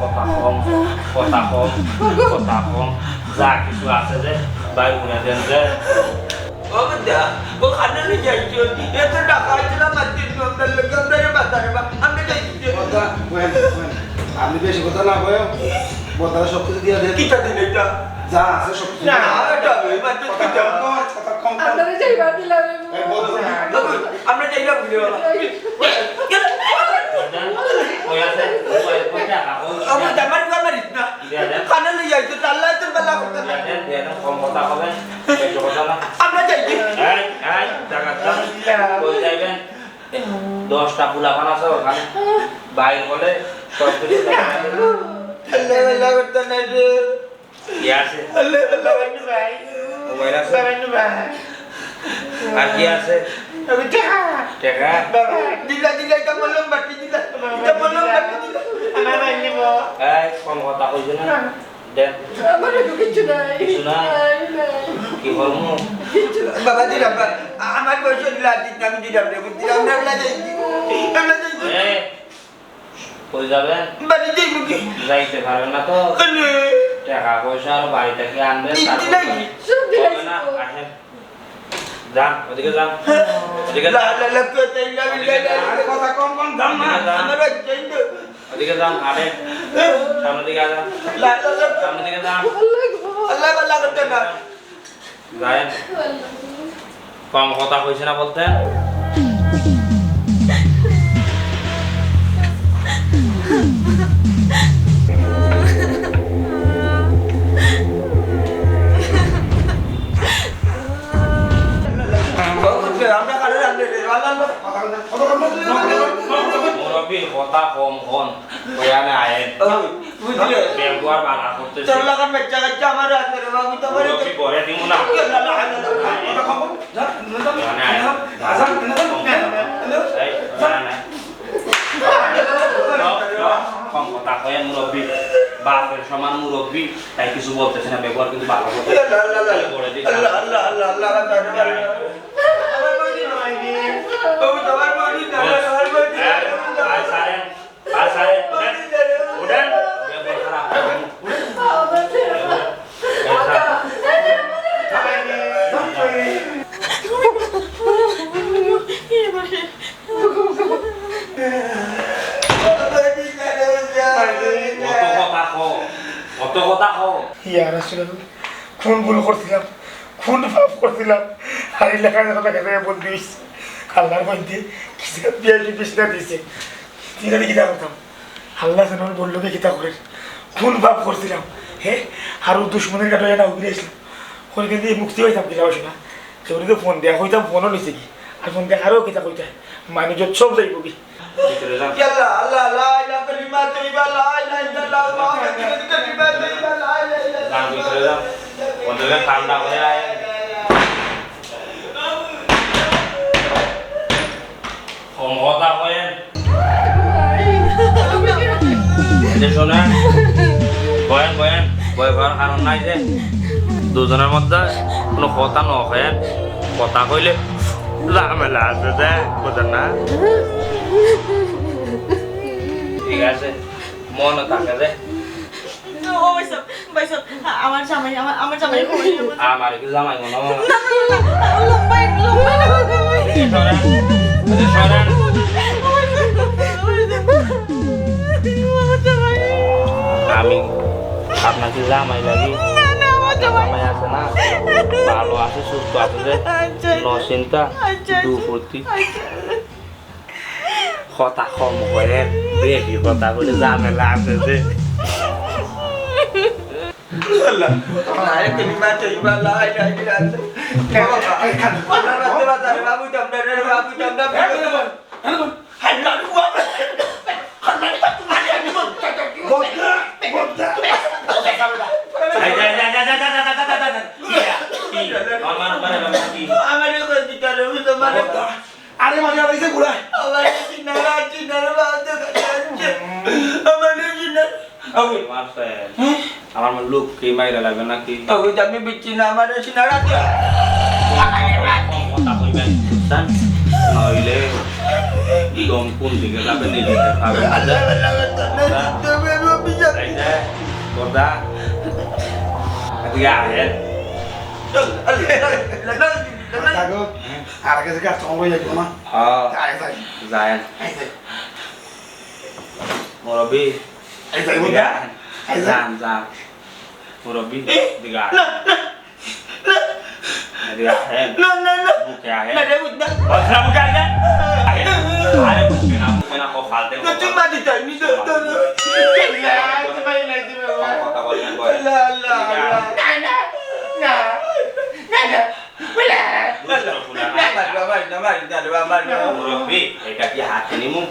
কথা কম, কথা কম, কথা কম। যা কিছু আছে যে, বাইর করে দেন যে। ও বন্ধা, ও খানা লই যাইছো। এত টাকা আইছিল আমার তিন নম্বর লোক, আমরা রে বাতা রে বা, আমরা যাইছি। কথা, বহেন, বহেন। আপনি বেশি কথা না কয়, বন্ধা সব কিছু দিয়া দেন। কিতা দিন এটা? যা আছে সব কিছু না, দিয়া দেন। এটা আমি মাত্র কথা কিতা? কম কর, কথা কম কর। আপনারা যাইবা দিলাম। এই বন্ধ কর। বাবু, আমরা যাইলাম বুঝে বাবা। ওই আছে, ওই, ওই টাকা, ওই আমার জামার গো মারিস না। দিয়া দেন। খানা লই যাইছো, আল্লাহ তোর বালা করতে না। দিয়া দেন, দিয়া দেন, কম কথা কবেন, বেশি কথা না। আমরা যাইছি। এই, এই, টাকা দাও। কই যাইবেন? দশটা পোলাপান আছে ওখানে। বাইর হলে সব কিছু দেখা যাবে। আল্লাহ, আল্লাহ করতে নাই রে। কি আছে? আল্লাহ, আল্লাহ। মোবাইল আছে? আর কি আছে? আমি টাকা। টাকা? বাবা, দিলা, দিলা, এটা বললাম বাকি দিলা। বাবা, এটা বললাম দিলা। বাকি দিলা। আমার ভাই নিব। এই, কম কথা কইছে না? না। দেন। আমার তো কিছু নাই। কিছু নাই? নাই, নাই। কি করবো? কিছু নাই। বাবা, দিলাম, বাবা। আ-, আমার বয়স হইল, আর দিতাম, দিলাম রে, দিলাম রে, আমরা যাই। আমরা যাই। এই, কই যাবেন? বাড়ি যাইব কি? যাইতে পারবেন না তো? কেনে? টাকা পয়সা আর বাড়িতে কি আনবেন? দিচ্ছি তারপর নাই। সব দিলাই হবে না, তো। আসেন। যান, ওদিকে যান। হ্যাঁ। ওদিকে লা, যান। লা, লা, কুয়াতা ইল্লা বিল্লাহ, ওদিকে যান। লা, লা। আরে কথা কম কম, যান না। ওদিকে যান। আমার বাচ্চা ইন্দু। ওদিকে যান, আরে। হ্যাঁ। সামনের দিকে যান। লা, লা, লা। সামনের দিকে যান। আল্লাহ গো। আল্লাহ, আল্লাহ করতে না। যায়েন। কম কথা কইছে না বলতে? মুরব্বি, কথা কম কন। ওয়ানে আয়েন। ও, বুঝলে? ব্যবহার বালা করতেছে। তোর লাখান বাচ্চা কাচ্চা আমার আছে রে বাবু, তো বলে তো মুরব্বি ঘরে দিমু না। ওয়ানে আয়েন। এই, না, না। কম কথা কয় মুরব্বি। বাপের সমান মুরব্বি, তাই কিছু বলতেছে না, ব্যবহার কিন্তু ভালো করতেছে। আল্লাহ, আল্লাহ, আল্লাহ। তাহলে বলে দিই। আল্লাহ, আল্লাহ, আল্লাহ, আল্লাহ, আল্লাহ। আমার বৌদি নয় রে। বাবু, তোমার বৌদি না, আমার বৌদি। হ্যাঁ, আয় সারেন। আচ্ছা, উঠেন, উঠেন। ব্যবহার খারাপ। উঠেন। অত কথা কও, অত কথা কও। ইয়া রাসূলুল্লাহ, কোন ভুল করছিলাম, কোন পাপ করছিলাম? আর এই লেখা যখন দেখা যায় বন্দি হইছে, আল্লাহর মধ্যে কিছু বিয়ালি বিছনা দিছে। তিনারে কিতা করতাম? আল্লাহ জানে আমার বললো কি কিতা করে। কোন পাপ করছিলাম? হে, আরো দুশমনের কাছে না উগরে আসলাম। কোন কেন দিয়ে মুক্তি পাইতাম কিনা অবশ্য না। কেউ তো ফোন দেয়া কইতাম, ফোনও নিছে কি? আর ফোন দেয়া আরো কিতা কইতা? মানুষ সব যাইব কি? ভিতরে যান। ইয়া আল্লাহ, আল্লাহ, লা ইলাহা ইল্লাল্লাহ, লা ইলাহা ইল্লাল্লাহ, মুহাম্মাদুর রাসূলুল্লাহ, লা ইলাহা ইল্লাল্লাহ। যান, ভিতরে যান। ওদের ঠান্ডা হয়ে আয়। কম কথা কয়েন। এই যে শোনেন, বয়েন, বয়েন, ভয় পাওয়ার কারণ নাই যে দুজনের মধ্যে কোনো কথা না কয়েন, কথা কইলে ঝামেলা আছে যে, বুঝেন না? ঠিক আছে, মনে থাকে যে। ও ভাইসাব, ভাইসাব, আ-, আমার জামাই, আমার, আমার জামাই কই? আমার কি জামাই মনে হয়? না, না, না, না, লম্বাই, লম্বাই না। এই সরেন, এই সরেন। আমার জামাই। আমি আপনাকে জামাই লাগি? না, না, আমার জামাই। জামাই আছে না? ভালো আছে, সুস্থ আছে যে? আচ্ছা, আচ্ছা। নিশ্চিন্তা, আচ্ছা, আচ্ছা। দুপতি। আচ্ছা। কথা কম কয়েন, বেশি কথা বলে ঝামেলা আছে যে। আল্লাহ, লা ইলাহা ইল্লাল্লাহ, লা ইলাহা ইল্লাল্লাহ। বাবা, বাবা, বাবা, বাবা, বাবু, বাবু, বাবু। এই, যা, যা, যা। কি? আমার, আমার, আমার, আমার কি? আমারে কই দিতা রে, আমি তো মারে। আরে, মারে, আরে, এই যে বুড়া। আমারে চিনারা, চিনারা, বাবা, তো কাছে আছে। আমারে চিনারা। আবু। মারছে। হ্যাঁ? আমার মা লোক কি মাইরা লাগবে নাকি? আবু, আমি বিচ্ছি না, আমারে চিনারা তো। কথা কইবেন, বুঝছেন? নইলে দম কোন দিকে যাবে, নিজে খাবে। আল্লাহ, আল্লাহ, আল্লাহ, আল্লাহ, তুমি আমি অফিসে এই যে, কথা। এদিকে আহেন। চল, আল্লাহ, আল্লাহ, আল্লাহ। থাকো। আর কাছে কাজ কম হয়ে যাবে না। হ্যাঁ। আয় যাই। যাই। আয় যাই। মুরব্বি। আয় যাই, বুঝা? আয় যাই। যান, যান। মুরব্বি, এ, দিকে আয়। না, না, না। এদিকে আহেন। না, না, না। বুকে আহেন। না, না, না। বলছিলাম বুকে আহেন। আরে, বুকে না, বুকে না, কপাল দে, না, কপাল। চুম্মা দিতে হয়নি, তো, তো, তো। না, না, না। কথা বলবেন, বলেন। আল্লাহ, আল্লাহ, আল্লাহ। না, না, না, না, না, না। মুরব্বি, এটা কি হাতে নিমু?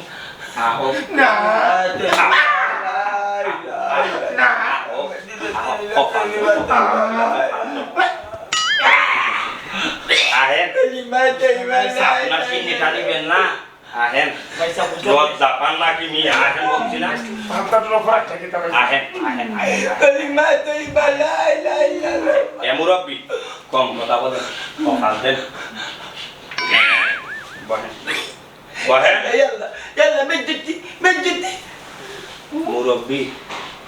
আহো। না। না। আহো। আহেন। আপনার সিন্নিটা নিবেন না? আহেন। লজ্জা পান নাকি মি? আহেন বলছি না? আহেন, আহেন, আহেন। এ মুরব্বি, কম কথা বলেন। কপাল দেন। বহেন। বহেন। এই আল্লাহ, এই আল্লাহ, বেজ্জতি, বেজ্জতি। মুরব্বি,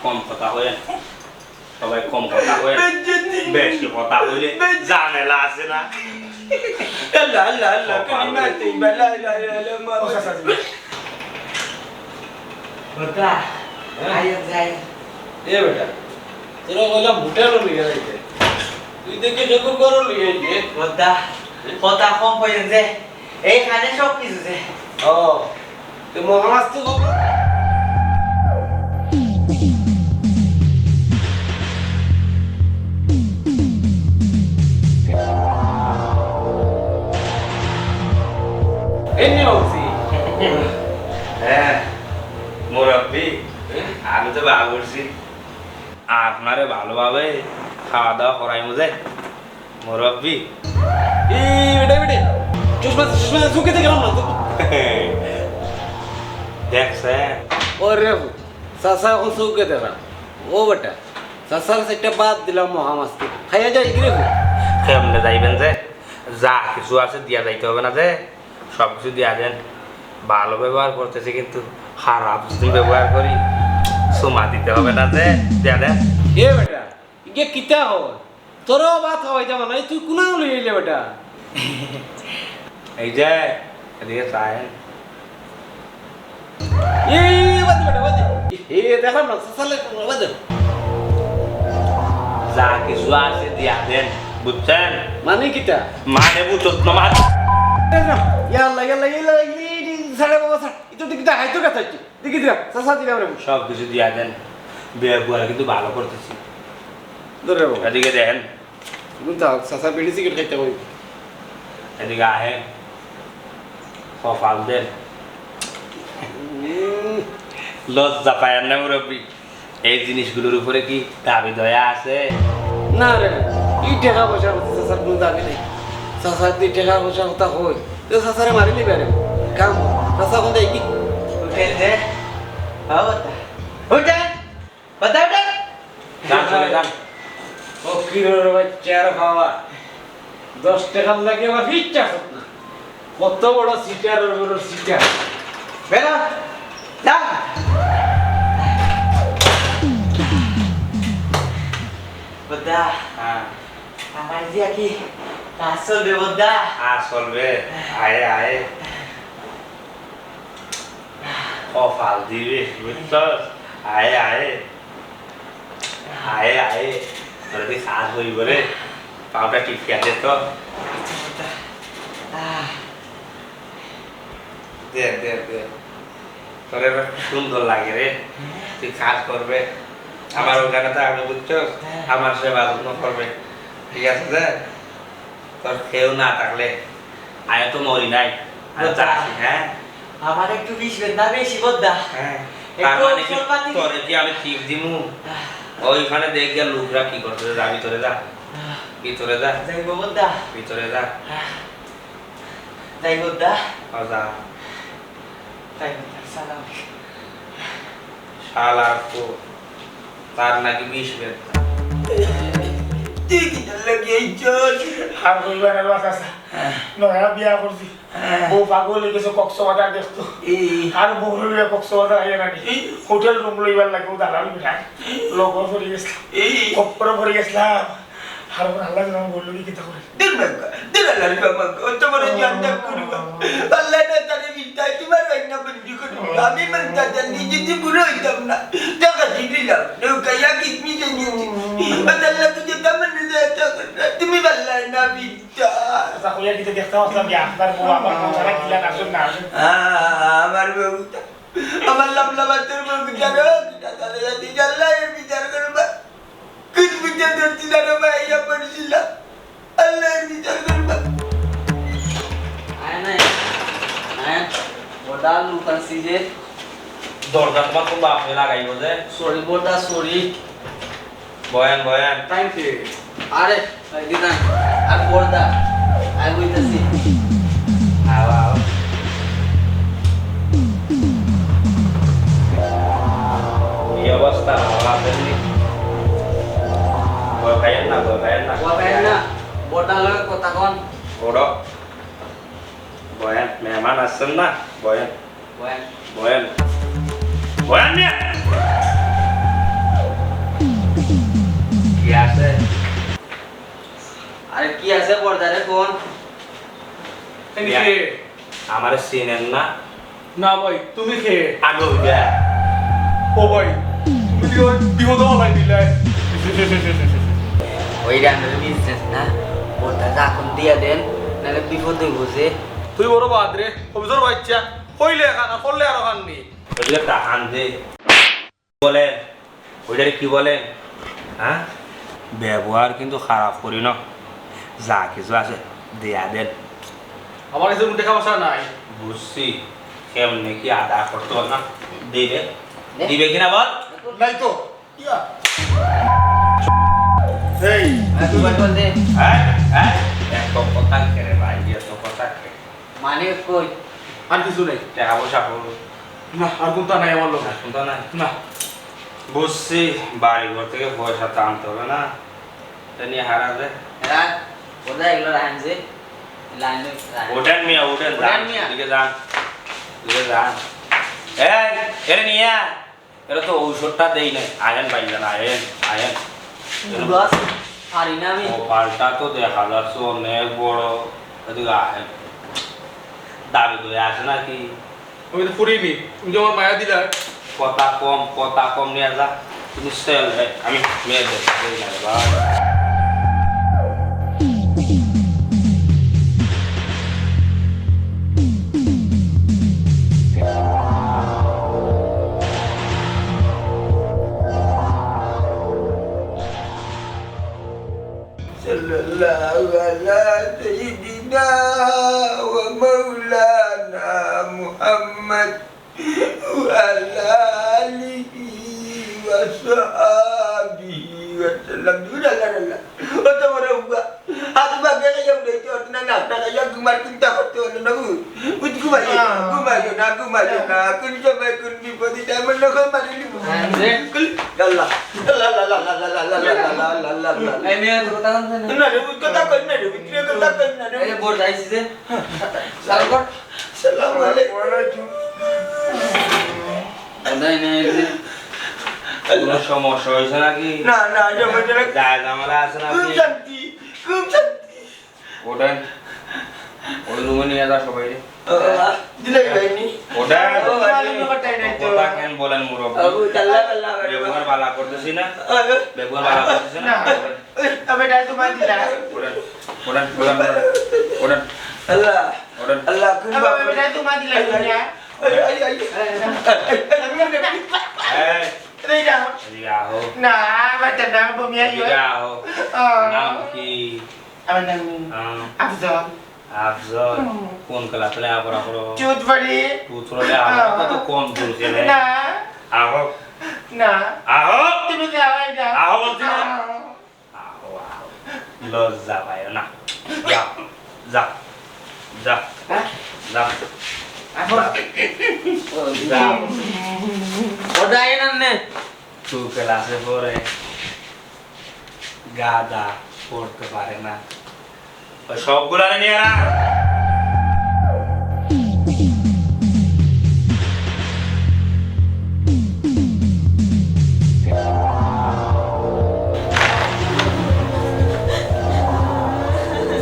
কম কথা কইন। সবাই কম কথা কইন। বেজ্জতি। বেশি কথা কইলে বেজ্জতি। ঝামেলা আছে না? আল্লাহ, আল্লাহ, আল্লাহ, কপাল। কালিমা তৈয়বা, লা ইলাহা ইল্লাল্লাহ, মুহাম্মাদুর রাসূলুল্লাহ। কথা, হ্যাঁ। আইয়া যাই। এ বেটা, তোরা কইলাম হোটেলও লইয়া যাইতে। তুই দেখি ঠাকুর ঘরও লইয়া যাইতে। কথা, কথা কম কইন যে। এইখানে সব কিছু যে। ও, তুই মহামাস্তি কম। এমনি বলছি। হ্যাঁ, মুরব্বি, হ্যাঁ? আমি তো বাবুর্চি। আপনারে ভালোভাবে খাওয়া দাওয়া করাইমু যে, মুরব্বি। এই বেটা, বেটা, চশমা, চশমা চোখে দেখে না তো। দেখছেন? ওরে, চাচা এখন চোখে দেখে না। ও বেটা, চাচার একটা বাদ দিলাম মহামাস্তি। খাইয়া যাই, কি রে? কেমনে যাইবেন যে? যা কিছু আছে দিয়া যাইতে হবে না যে? সব কিছু দিয়া দেন। ভালো ব্যবহার করতেছি কিন্তু খারাপ যদি ব্যবহার করি, সুমা দিতে হবে না যে? দিয়া দেন। এ বেটা, ইগে কিতা হয়? তোরও ভাত খাওয়াই যাবো না, তুই কোন আঙুল হইলে বেটা? এই যে, এদিকে চায়। এই, বাদে বেটা, বাদে। এ, দেখলাম না, চাচালে, বাদে। যা কিছু আছে দিয়া দেন, বুঝছেন? মানে কিতা? মানে বুঝত না, মানে। ইয়াল্লা, ইয়াল্লা, ইয়াল্লা, ইয়াল্লা, ছাড়ে বাবা, ছাড়। ইতো দেখি তা হাইতো কথা হচ্ছে। দেখি দিলাম, চাচা দিলাম রে। সব কিছু দিয়া দেন। বিয়া বুয়ারে কিন্তু ভালো করতেছি। ধরে বাবা। এদিকে দেখেন। কিন্তু চাচা বিড়ি সিগারেট খাইতে কই। এদিকে আহে। কপাল দেন। উম। লজ্জা পায় না মুরব্বি। এই জিনিসগুলোর উপরে কি দাবি দয়া আছে? না রে, এই টাকা পয়সার প্রতি চাচার কোনো দাবি নেই। চাচার যদি টাকা পয়সার কথা কই, তো চাচারে মারি নিবে রে। কাম, চাচা কোন দেয় কি? উঠেন যে, বাবা, উঠেন, কথা উঠেন। যান, চলে যান। ও কি রে বাচ্চার খাওয়া? দশ টাকার লাগে আবার ফিরতে আসত না। কত বড় সিটার, ওর বড় সিটার। বেরো, যা। বদ্দা, হ্যাঁ। আমার দিয়া কি কাজ চলবে বদ্দা? কাজ চলবে। আয়, আয়। কপাল দিবে, বুঝছস? আয়, আয়। আয়, আয়। তোর দি কাজ হইব রে। পাউটা টিপিয়া দে তো। আহ। দে, দে, দে। তোর এবার সুন্দর লাগে রে। তুই কাজ করবে। আমার ওখানে থাকবে, বুঝছস? হ্যাঁ। আমার সেবা যত্ন করবে। ঠিক আছে, দে। তোর কেউ না থাকলে আমি তো মরি নাই। আমি তো আছি, হ্যাঁ? আমার একটু বিষ বেদনা বেশি, বদ্দা। হ্যাঁ। একটু তার মানে কি ঔষধ পাতি তোরে কি আমি টিপ দিমু? আহ। ওইখানে দেখ গিয়া লোকরা কি করতেছে, যা ভিতরে যা। আহ। ভিতরে যা। যাইব, বদ্দা। ভিতরে যা। আহ। যাই, বদ্দা। ও যা। তাই না, সালাম। শালার পুত, তার নাকি বিষ বেদনা। তুই কিতার লাগি আইছস? আর কইবার আর বাঁচা আছে। নয়া বিয়া করছি। বউ পাগল হয়ে গেছে, কক্সবাজার দেখতো। এই। আর বউ লইয়া কক্সবাজার আইয়া নানি। এই। হোটেল রুম লইবার লাগি ও দালাল বিরাট। এই। লগো পড়ি গেছিলাম। এই। খপ্পরে পড়ি গেছিলাম। আর আমার আল্লাহ জানে আমার বউর লগে কিতা করে। দূর বাবা, দূর আল্লাহ রে বাবা, ও তো বড় জানতা করবা। আল্লাহ না তারে বিদায়, তোমার ভাই না বন্ধু করবা। আমি মানতাম জানি যদি বুড়ো হইতাম না। টাকা দিলাম, নৌকা ইয়া কিডনি দিয়ে নিয়েছি। আল্লাহ তো যেটা মনে যায় তা করবা। তুমি আল্লাহ না বিদায়। আচ্ছা, কইয়া দিতে দেখতে পারলাম কি আপনার বউ আমার বউ ছাড়া কিলা আসুন না আসুন। আ-, আমার বউ তো, আমার লামলা বাতের বউ জানো, কিতা তারে জানি আল্লাহ এর বিচার করবা। কুন বিচার ধরছি জানো ভাই, ইয়া পড়ছিলাম। আল্লাহ এর বিচার করবা। আয় না, আয়। ওটা লুকান সিজে। দরজা তোমার কোন বাপে লাগাইবো যে? সরি বড়দা, সরি। বয়ান, বয়ান। টাইম কি? আরে, ভাই, দিদান। আর বড়দা, আই বইতাছি। আও, আও। কি অবস্থা? ভালো আছেন নি? ভয় পাইয়েন না, ভয় পাইয়েন না। ভয় পাইয়েন না। বড়দার লগে কথা কন। ওড়ো। বয়ান, মেহমান আসছেন না? বয়ান। বয়ান। বয়ান। বয়ান মিয়া! কি আছে? আরে কি আছে বড়দারে কন? তুমি কে? আমারে চিনেন না? না ভাই, তুমি কে? আমি ওই যে। ও ভাই, তুমি কি ওই বিপদ হলাই দিলাই? ওই রান্নার বিজনেস না, বড়দা যখন দিয়া দেন, নাহলে বিপদ হইব যে। তুই বড় বাদ রে, অফিসর বাচ্চা, কইলে এখান, করলে আর ওখান নি। ওইটা টাকান দে। বলে, ওইটারে কি বলে? হ্যাঁ? ব্যবহার কিন্তু খারাপ করি না। যা কিছু আছে, দিয়া দেন। আমার কাছে কোনো টাকা পয়সা নাই। বুঝছি, কেমনে কি আদা করতে পার না? দিবে? দে। দিবে কিনা বল? নাই তো। ইয়া। এই, আর দুবার বল দে। হ্যাঁ? হ্যাঁ? এত কথা কে রে ভাই, এত কথা কে? মানে কই? আর কিছু নাই। টাকা পয়সা কই? না, আর কোনটা নাই আমার লগে। আর কোনটা নাই? না। বুঝছি, বাড়ি ঘর থেকে পয়সা তো আনতে হবে না? এটা নিয়ে হারা যায়। রাখ, ওটা এগুলো রাখেন যে, লাইনে রাখেন। ওঠেন মিয়া, ওঠেন, ওঠেন যান, মিয়া। এদিকে যান, এদিকে যান। এই, এরে নিয়া। এরা তো ঔষধটা দেই নাই। আহেন ভাইজান, আহেন, আহেন। বুড়ো আছি, পারি না আমি। কপালটা তো দেখা যাচ্ছে অনেক বড়। এদিকে আহেন। দাবি দয়া আছে নাকি? আমি তো ফুরিনি, তুমি যে আমার মায়া দিলা। কথা কম, কথা কম নিয়ে যা। তুমি সেল রে, আমি মেয়ে দেখতে দেই না রে ভাই। صلى الله على سيدنا ومولانا محمد وعلى آله وصحبه وسلم. দুর আল্লাহ, আল্লাহ। ও তো বড় বুয়া। হাত বাগে গেছে, উঠে তো না, না, না, ইয়া ঘুমার চিন্তা করতে হলো না, বুঝ? বুঝ, ঘুমাইও না, ঘুমাইও না, ঘুমাইও না। কোন সময় কোন বিপদে যায়, মনে হয় মারি নিব। হ্যাঁ, রে। আল্লাহ, আল্লাহ, আল্লাহ। এই মেয়ে, তোর কথা বলছে না? না রে, বুঝ, কথা কই না রে, বুঝ, কথা কই না রে। এই যে বোর্ড আইসি যে। চালু কর। সালাম আলাইকুম। ওটাই নেই, এই যে। কোনো সমস্যা হয়েছে নাকি? না, না, সমস্যা না। যায় ঝামেলা আছে নাকি? খুব শান্তি, খুব শান্তি। ওঠেন, ওই রুমে নিয়ে যা সবাই। ও বাবা, দিলাই ভাই নি। ওঠেন। ও বাবা, নি। কথা কেন বলেন মুরব্বি? আবু তাল্লা তাল্লা বাবা। ব্যবহার বালা করতেছি না? আরে। ব্যবহার বালা করতেছি না? না। ওঠেন। তবে এটা তোমার দিলা। ওঠেন, ওঠেন, ওঠেন, ওঠেন। ওঠেন। আল্লাহ। ওঠেন। আল্লাহ, কোন তবে বাবা? এটা তোমার দিলা, দুনিয়া। এই, এই, এই। এই, এই। এই। এই যাও। এদিকে আহো। না, আমার তো নাম বমি আইও। এদিকে আহো। ও। নাম কি? আমার নাম হ্যাঁ। আফজল। আফজল। হুম। কোন ক্লাসে লেখাপড়া করো? চুতফড়ি। চুতফড়ি লেখাপড়া হ্যাঁ। তো কম চলছে রে। না। আহো। না। আহো। তুমি যাও, এই যাও। আহো বলছি না। আহো। আহো, আহো। লজ্জা পাইও না। যাও, যাও, যাও, হ্যাঁ? যাও। আহো। যাও। ওটা এনে নে। তুই ক্লাসে পড়ে। গাধা, পড়তে পারে না। ওই সবগুলারে নিয়ে আয়।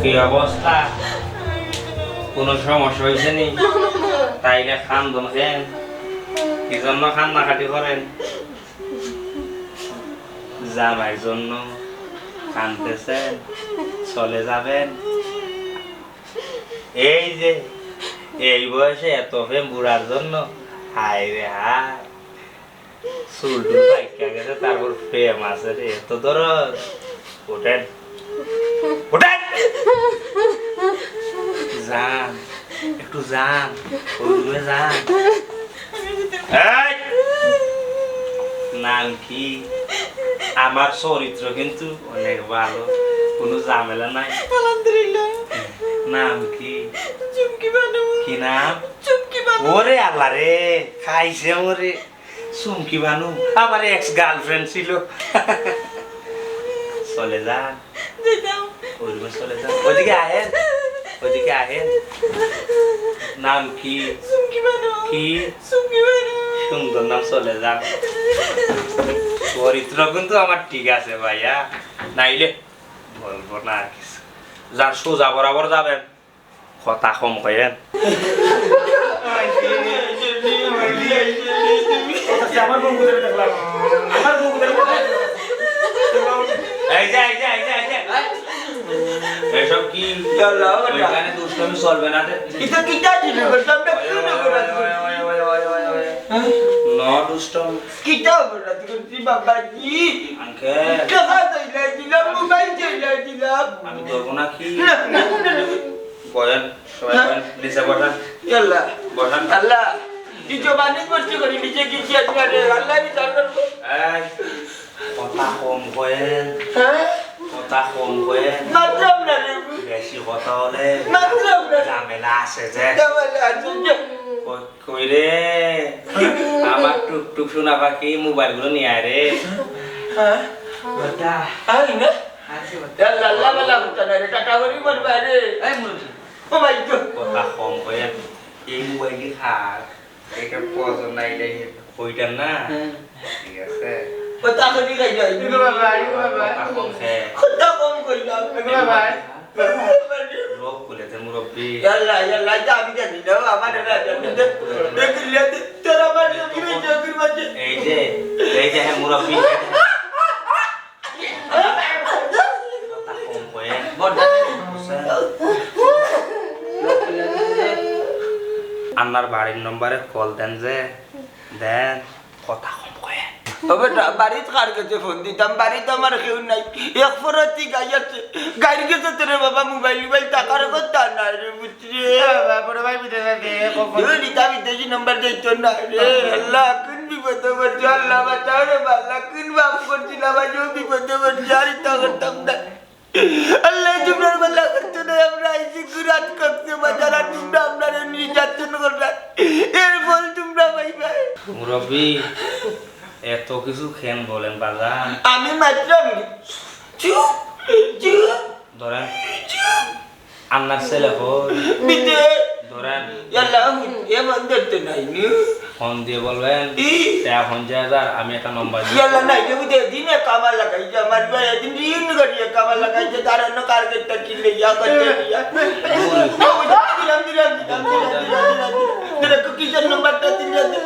কি অবস্থা? কোনো সমস্যা হয়েছে নি? তাইলে কান্দন কেন? কি জন্য কান্নাকাটি করেন? জামাইর জন্য কাঁদতেছেন? চলে যাবেন? এই যে, এই বয়সে এত প্রেম বুড়ার জন্য? হায় রে হায়, চুল টুল পাইকা গেছে, তারপর প্রেম আছে রে, এত দরদ। ওঠেন, ওঠেন। যান, একটু যান, ওই রুমে যান। এই! নাম কি? আমার চরিত্র কিন্তু অনেক ভালো, কোনো ঝামেলা নাই। আলহামদুলিল্লাহ। নাম কি? চুমকি বানু। কি নাম? চুমকি বানু। ওরে আল্লাহ রে, খাইছে ওরে। চুমকি বানু আমার এক্স গার্লফ্রেন্ড ছিল। চলে যান। যেতাম। ওই রুমে চলে যান। ওইদিকে আহেন। ওইদিকে আহেন। নাম কি? চুমকি বানু। কি? চুমকি বানু। সুন্দর নাম, চলে যান। চরিত্র কিন্তু আমার ঠিক আছে ভাইয়া, নাইলে বলবো না আর কিছু। যান, সোজা বরাবর যাবেন। কথা কম কইয়েন। আমার বউ কোথায় দেখলাম? আমার বউ কোথায় দেখলাম? এই যে, এই যে, এই যে, এই যে। এসব কি? ইয়াল্লা, বাবা। ওইখানে দুষ্টুমি চলবে না রে। এটা কিতা ছিল? বলতাম না, কি না করা ছিল? হ্যাঁ? No দুষ্টুমি। কিতা করা ছিল? বাবা কি? আঙ্কেল। টাকা চাইলা দিলাম, মোবাইল চাইলা দিলাম। আমি ধরবো না কি? না, না, না, না। বলেন, সবাই হ্যাঁ? বলেন, নিচে বসেন। ইয়াল্লা। বসেন। আল্লাহ, কি জবানি করছি করি, নিচে কি কি আছে রে? আল্লাহ বিচার করবো। এই, কথা কম কয়েন। হ্যাঁ? কথা কম কয়েন। মাতলাম না রে। বেশি কথা হলে মাতলাম না। ঝামেলা আছে যে। ঝামেলা আছে যে। কই, কই রে? আমার টুকটুক সোনা পাখি, মোবাইল গুলো নিয়ে আয় রে। হ্যাঁ? বেটা। আই না? আচ্ছা, বেটা। ইয়াল্লা, আল্লাহ, আল্লাহ, বেটা না রে, টাটা করি বলবা রে। এই মুরব্বি। ও ভাই গো। কথা কম কয়েন। এই মোবাইল কি খাক? এটা প্রয়োজন নাই, এটা কইটা না। হ্যাঁ। ঠিক আছে। কথা করি খাই যাই। এগো বাবা, এগো বাবা। কথা কম খায়। কথা কম কই না। এগো বাবা। রোগ খুলেছে মুরব্বি। ইয়াল্লা, ইয়াল্লা, এটা আমি জানি না, আমার এটা জানি না। দেখলে তো তোর আমার চাকরি, চাকরির মাঝে। এই যে, এই যে, হ্যাঁ, মুরব্বি। কথা কম কয়ে। বড়। আপনার বাড়ির নম্বরে কল দেন যে, দেন, কথা কম কয়ে। ও বেটা, বাড়িত কার গেছে ফোন দিতাম? বাড়িত আমার কেউ নাই। এক ফরতি গাই আছে। গাইর গেছে তোরে বাবা, মোবাইল, মোবাইল থাকার কথা না রে, বুঝলি? বাবা, বড় ভাই বিদেশ আছে, কখন? এ, রিতা বিদেশি নম্বর দিত না রে। আল্লাহ, কোন বিপদে পড়ছি? আল্লাহ, বাঁচাও রে, আল্লাহ, কোন পাপ করছিলাম, আজ ও বিপদে পড়ছি, আর ইতা করতাম না। আল্লাহ, তোমরা ভালা করছো না, আমরা আইছি গুরাত কক্সবাজার, আর তোমরা আমরারে নির্যাতন কররা। এর ফল তোমরা পাইবা। মুরব্বি, এত কিছু কেন বলেন বাজান? আমি মাতলাম। চুপ, চুপ। ধরেন। চুপ। আন্নার ছেলে কই? বিদেশ। ধরেন। ইয়াল্লা, এ বন্ধ তো নাই নি। ফোন দিয়ে বলবেন, ই। তে এখন যে হাজার, আমি একটা নম্বর দিই। ইয়াল্লা, নাই রে, বুঝে দিনে কামা লাগাই যে আমার ভাই, একদিন ঋণ করিয়ে কামা লাগাই যে তার অন্য কার্গেটটা কিনলে ইয়া করতে ইয়া। দিলাম, দিলাম, দিলাম, দিলাম, দিলাম, দিলাম। তোরা কুকিজের নম্বরটা দিলে দে।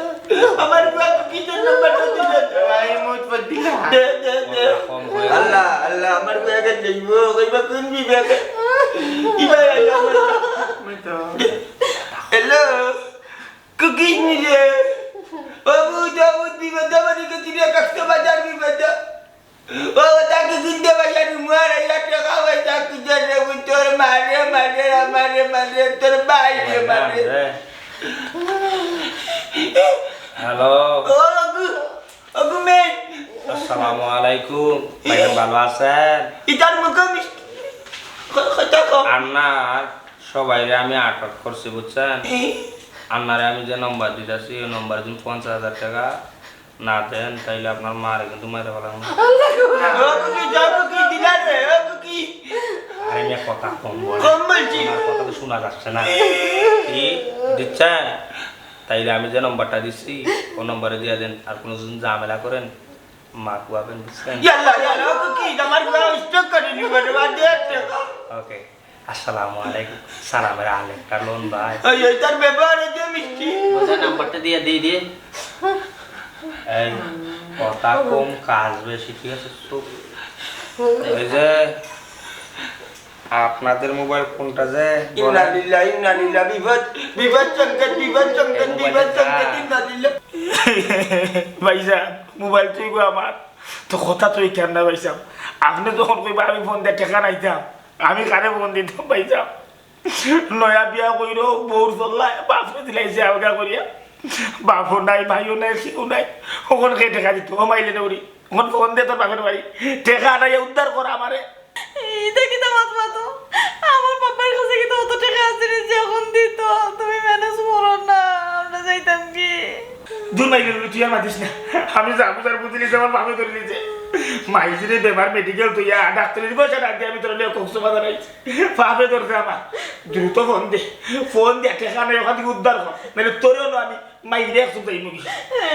আমার ভাই কুকিজের নম্বরটা দিলে দে। ভাই, মুত পড় দিলা। দে, দে, দে। কথা কম কয়ে। আল্লাহ, আল্লাহ, আমার ভাই আগে নেইব, কইবা কোন বিবেকে? কি ভাই, আল্লাহ, আমার মুই তো। হ্যালো। কুকিজ নিলে। বাবু, যাবো, বিপদে বাড়ি গেছি রে, কক্সবাজার বিপদে। ও, তাকে কিনতে বাজার, মুয়ার, আইয়া, টাকা, ওই, তাকে কিনতে রে, তোর মারে, মারে, আমারে, মারে, তোর বাইরে, মারে। হ্যালো। ও, বাবু, ও, ঘুমে। আসসালামু আলাইকুম। ভাইজান, ভালো আছেন? ইতার মুখে মিষ্টি। ক-, কথা কম। আন্নার সবাইরে আমি আটক করছি, বুঝছেন? ই? আন্নারে আমি যে নম্বর দিতেছি, ওই নম্বরে যদি পঞ্চাশ হাজার টাকা না দেন, তাইলে আপনার মারে কিন্তু মাইরা ফালাম। ও কুকি, যাও কুকি, দিলা রে, ও কুকি। আরে মিয়া, কথা কম বলেন। কম বলছি। আপনার কথা তো শোনা যাচ্ছে না। কি দিচ্ছেন? তাইলে আমি যে নম্বরটা দিচ্ছি, ও নম্বরে দিয়ে দেন। আর কোনো যদি ঝামেলা করেন, মা কুয়াবেন, বুঝছেন? ইয়াল্লা, ইয়াল্লা, ও কুকি, আমার পুয়া স্ট্রোক করে নিব রে, বাদ দে একটা। ওকে। আসসালামু আলাইকুম। সালামের আলেকটা লন ভাই। এই, এই তার ব্যাপার, এই যে মিষ্টি। বোঝা নাম্বারটা দিয়া দেই দে। এই কথা কম, কাজ বেশি, ঠিক আছে? চুপ। এই যে আপনাদের মোবাইল কোনটা যে? ইন্না লিল্লাহ, ইন্না লিল্লাহ, বিপদ, বিপদ সংকেত, বিপদ সংকেত, এই মোবাইল বিপদ সংকেত, না। ইন্না লিল্লাহ। ভাইসাব, মোবাইল তো ইগু আমার, তো কথা তো ইখান না ভাইসাব। আপনে যখন কইবা আমি ফোন দিয়া টেকা নাইতাম, আমি কারে ফোন দিতাম ভাইসাব? নয়া বিয়া কইরো, বউর চল্লায়, বাপরে দিলাইছে আলগা করিয়া। বাপও নাই, ভাইও নাই, কেউ নাই। অখন কে টেকা দিতো? ও মাইলে দৌড়ি। অখন ফোন দে তোর বাপের বাড়ি। টেকা আনাইয়া উদ্ধার কর আমারে। ইটা কিতা মাত মাতো? আমার বাপের কাছে কিতা অত টেকা আছে নি যে অখন দিতো? তুমি ম্যানেজ করো না, আমরা যাইতাম কি? দূর মাইলে দৌড়ি, তুই আর মাতিস না। আমি যা বুঝার বুঝি লিছি, আমার বাপে ধরি লিছে। মাইজিরে বেমার মেডিকেল তো ইয়া, ডাক্তারের পয়সা ডাক দিয়ে আমি তোর লিয়ে কক্সবাজার আইছি। পাপে ধরছে আমার। দ্রুত ফোন দে, ফোন দে, টেকা নাই, অখান থাকি উদ্ধার কর, নাইলে তোরেও না আমি মাইরে একদম যাই মুগি।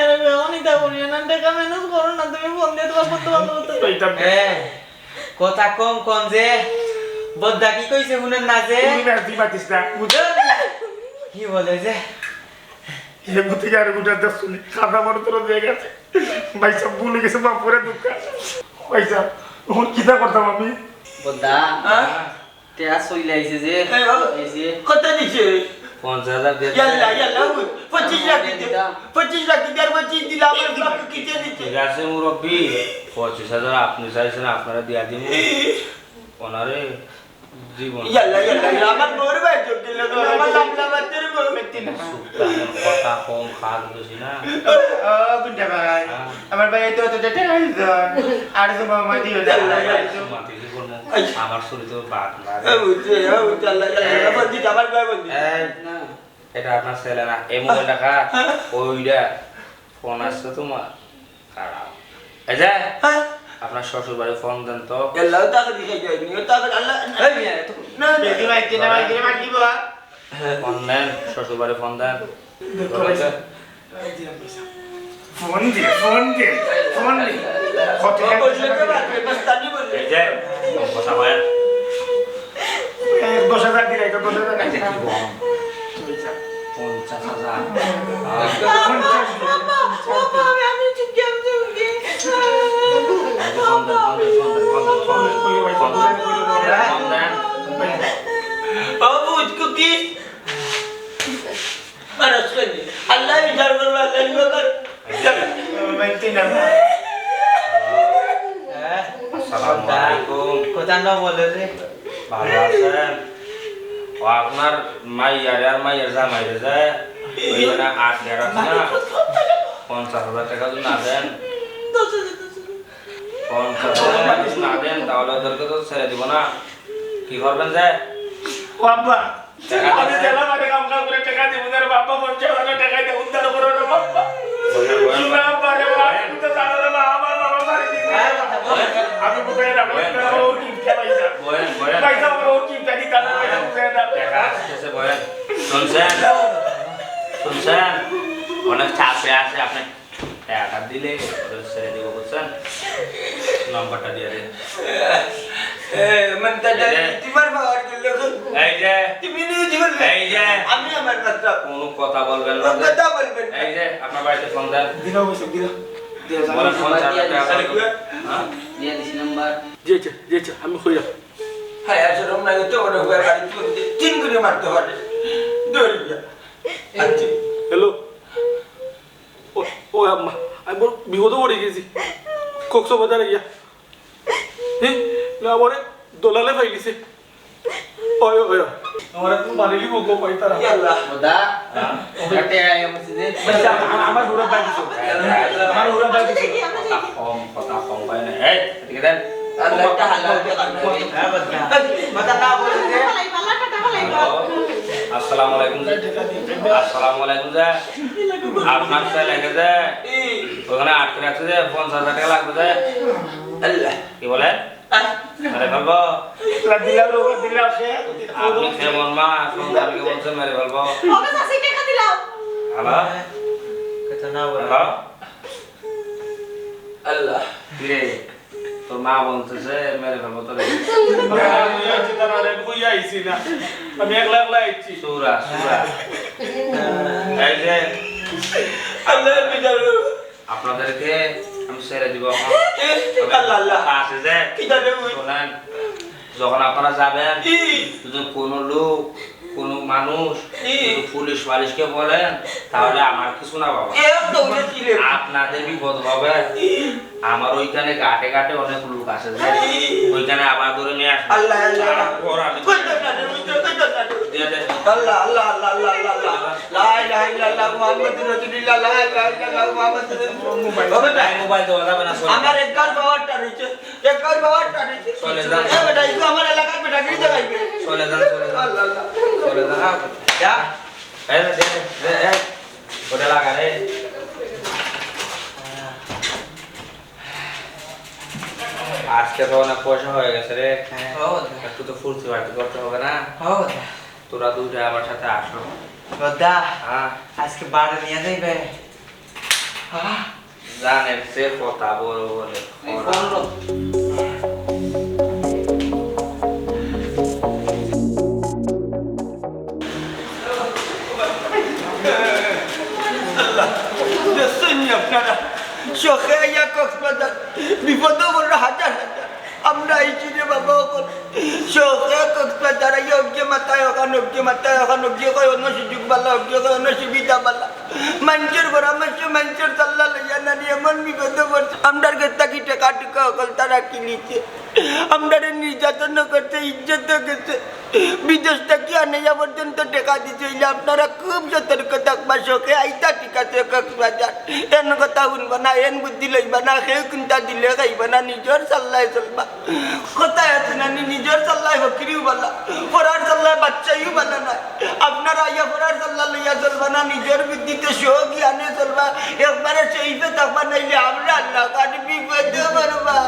এরকম অনিতা করিও না, টেকা ম্যানেজ করো না, তুমি ফোন দিয়ে তোমার বন্ধু বান্ধব তো। এইটা এ, কথা কম কম যে, বদ্দা কি কইছে হুনেন না যে? তুমি না, তুই মাতিস না, বুঝলি? কি বলে যে? এ বুদ্ধি আর গুটা দশ শুনি, খাতা বড় তোর দিয়ে গেছে। ভাইসাব, ভুলে গেছে, মাফ করে দুঃখ। ভাইসাব, অখন কিতা করতাম আমি? বদ্দা, হ্যাঁ? টেকা চইলে আইছে যে, এই, ও, এই যে। কত দিছে? পঞ্চাশ হাজার দিয়ে ইয়াল্লা, ইয়াল্লা, ও, পঁচিশ লাখ দিতে। দিতাম। পঁচিশ লাখ দিতে আর পঁচিশ দিলে আমার বাপ কিতে দিতে? ঠিক আছে মুরব্বি, পঁচিশ হাজার আপনে চাইছেন, আপনারে দিয়া দিমু। ওনারে জীবন। ইয়াল্লা, ইয়াল্লা, ইয়াল্লা, আমার বউর ভাই চোখ দিল তো, আমার লাভ লাভ আছে রে বউ। সুক্তা, কথা কম, খাল বেশি না। ও, গুন্ডা ভাই, হ্যাঁ। আমার ভাই তো অত টেকা আইছে, আর তো মামা দিও না। ইয়াল্লা, ইয়াল্লা। মাতি কি করবো? আচ্ছা। আমার শরীর তো বাদ না রে। এ, বুঝছি, এ, বুঝছি, আল্লাহ, আল্লাহ, আল্লাহ, বন্দি, আমার ভাই বন্দি। এই, না। এটা আপনার ছেলে না, এই মোবাইলটা কার? হ্যাঁ। ওইটা। ফোন আসছে তোমার? খারাপ। এই যে, হ্যাঁ। আপনার শ্বশুর বাড়ি ফোন দেন তো। আল্লাহ, তাকে দিকে যাইনি, তাকে আল্লাহ। এই মিয়া, এত না, না। দেখি ভাই, তিন ভাই, তিন ভাই, কি বাবা? ফোন দেন, শ্বশুর বাড়ি ফোন দেন। দেখো ভাই, স্যার। ফোন দে, ফোন দে, ফোন দে। কত ও বললে তো বাদ রে, বাস তানি বললে। এই যে, কথা বলেন। এই দশ হাজার দিলে, এটা দশ হাজার। এই যে কি বল? পঞ্চাশ হাজার। পঞ্চাশ হাজার। আব্বা, আব্বা, আব্বা, আমি চুপ, আমি চুপ। ফোন দেন, ফোন দেন, ফোন দেন, ফোন দেন, ফোন দেন। ও বুঝ কুকি। মানুষ কইনি। আল্লাহ বিচার করবে, আল্লাহ বিচার করবে। আসসালামু আলাইকুম। কথা না বলে রে। ভালো আছেন? ও আপনার মাইয়ারে আর মাইয়ার জামাইরে যে ওই মানে আট হাজার আছে না? পঞ্চাশ হাজার টেকা যদি না দেন, পঞ্চাশ হাজার যদি না দেন তাহলে ওদেরকে তো ছেড়ে দিব না। কি করবেন যে? ও আব্বা, আমি জেলা মাঠে কাম কাম করে টেকা দিব, তার বাবা পঞ্চাশ হাজার টেকা দিয়ে উদ্ধার করো না বাবা। বলেন, বলেন। শোনা আব্বা রে বাবা, তুমি তো জানো না মা, আমার বাবা মারি দিছে। আমি বুঝাই না, বলেন, বলেন। ও চিন্তা পাইছা। বলেন, বলেন। পাইছা, ও চিন্তা দিতা না, পাইছা, বুঝাই না। টেকা আসতেছে, বলেন। শুনছেন? শুনছেন? অনেক চাপে আছে আপনি। টেকা দিলে ওদের ছেড়ে দিব, বুঝছেন? নম্বরটা দিয়ে দিন। এ, মনটা এই যে। জানি, তোমার বাবার গেল। এই যে। তুমি নিয়ে জীবন লে। এই যে। আমি আমার কথা। কোনো কথা বলবেন না। কোনো কথা বলবেন না। এই যে, আপনার বাড়িতে ফোন দেন। দিলাম, ওই সব দিলাম। দিলাম। বলেন, ফোন নাম্বার চালাতে দিয়ে দিন। আপনার হ্যাঁ? দিয়ে দিস নাম্বার। জি, আচ্ছা, জি, আচ্ছা, আমি কইলাম। হ্যাঁ, আচ্ছা, রুম নাই, তো ওটা ঘর বাড়ি তুলতে তিন করে মারতে পারে। দৌড় গিয়া। আচ্ছা। হ্যালো। ও, ও আম্মা, আমি বড় বিপদে পড়ে গেছি। কক্সবাজারে গিয়া। হি, না, আমারে দলালে পাইলিছে। ওই, ওই, ওই। আমারে কোন বাড়ি লিব গো, পাইতারা। ইয়াল্লা। ওদা, হ্যাঁ? ওটা আই আমার সিনে। আচ্ছা, আমার, আমার হুরা ভাই কিছু। আমার হুরা ভাই কিছু। কথা কম, কথা কম পায় না। এই, এদিকে দেন। আল্লাহ একটা হালাল দিয়ে কাটবে। হ্যাঁ, বাচ্চা। কথা না বলে দে। আসসালামু আলাইকুম। আসসালামু আলাইকুম যে। আপনার ছেলে লেগে যে, ওখানে আটকে রাখছে যে, পঞ্চাশ হাজার টেকা লাগবে যে। আল্লাহ। কি বলে? আহ। মেরে ফেলবো। দিলাও, দিলাও, দিলাও, সে। আপনি কেমন মা? সন্তানকে বলছে মেরে ফেলবো। বাবা, চাচি, টেকা দিলাও। হ্যালো? কথা না বলে। হ্যালো? আল্লাহ। কিরে, তোর মা বলতেছে মেরে ফেলবো তোরে। আইছি না, আমি একলা একলা আইছি। সুরা, সুরা। এই যে, আল্লাহ, বিদায়। আপনাদেরকে আমি ছেড়ে দিব এখন। এ, আল্লাহ, আল্লাহ। আছে যে, কি জানে ওই? শোনেন, যখন আপনারা যাবেন, ই। যদি কোনো লোক, কোনো মানুষ, ই। যদি পুলিশ মালিশকে বলেন, তাহলে আমার কিছু না বাবা। এ, তো উঠে কি রে? আপনাদের বিপদ হবে। ই। আমার ওইখানে ঘাটে ঘাটে অনেক লোক আছে যে, ই। ওইখানে আবার ধরে নিয়ে আসবে। আল্লাহ, আল্লাহ। তারপর আমি কই তো না রে, ওই তো, কই তো না রে। দিয়ে দে। আল্লাহ, আল্লাহ, আল্লাহ। লা ইলাহা ইল্লাল্লাহ মুহাম্মাদুর রাসূলুল্লাহ, লা ইলাহা ইল্লাল্লাহ মুহাম্মাদুর রাসূলুল্লাহ। মোবাইল, হবে না? মোবাইল দেওয়া যাবে না, চলে যান। আমার একবার বাবারটা রয়েছে, একবার বাবারটা রয়েছে। চলে যান। এ বেটা, এই তো আমার এলাকার বেটা, গিরি দেখাইবে। চলে যান, চলে যান। আল্লাহ, আল্লাহ। চলে যান। যা। এই, এই, এই, এই, ওটা লাগা রে। আজকে তো অনেক পয়সা হয়ে গেছে রে। হ্যাঁ। ও, একটু তো ফুর্তি ফার্তি করতে হবে না? ও, তোরা দুইটা আমার সাথে আসো। দাদা, হ্যাঁ। আজকে বাড়ি নিয়ে যাইবে? হ্যাঁ। জানের সে কথা বড় বলে এই খরা। ফোন লো। আল্লাহ, দেখছেন নি আপনারা? শখে আইয়া কক্সবাজার, বিপদে পড়লো হাজার হাজার। আমরা আইছি রে বাবা, অখন শখে কক্সবাজার আইয়া অগ্গে মাথায় অখান, অগ্গে মাথায় অখান, অগ্গে কয় অন্য সুযোগ বালা, অগ্গে কয় অন্য সুবিধা বালা। মানষর পরামর্শ, মানষর সাল্লা লইয়া নানি এমন বিপদে পড়ছি। আমরার গেছ থাকি টেকা টুকা অকল তারা কিনিছে। আমরারে নির্যাতন করছে, ইজ্জত গেছে। বিদেশ থাকি আনাইয়া পর্যন্ত টেকা দিছে। অইলে আপনারা খুব সতর্ক থাকবা, শখে আইতা ঠিক আছে কক্সবাজার। এন কথা হুনবা না, এন বুদ্ধি লইবা না, কেউ কুন্তা দিলে খাইবা না, নিজর সাল্লায় চলবা। কথায় আছে না নি, নিজর সাল্লায় ফকিরিও বালা, পরার সাল্লায় বাচ্চাইও বালা নায়। আপনারা আইয়া পরার সাল্লা লইয়া চলবা না, নিজর বুদ্ধিতে স্বজ্ঞানে চলবা। একবারে সেইফে থাকবা, নাইলে আমরা আল্লাহ কার বিপদে পড়বা।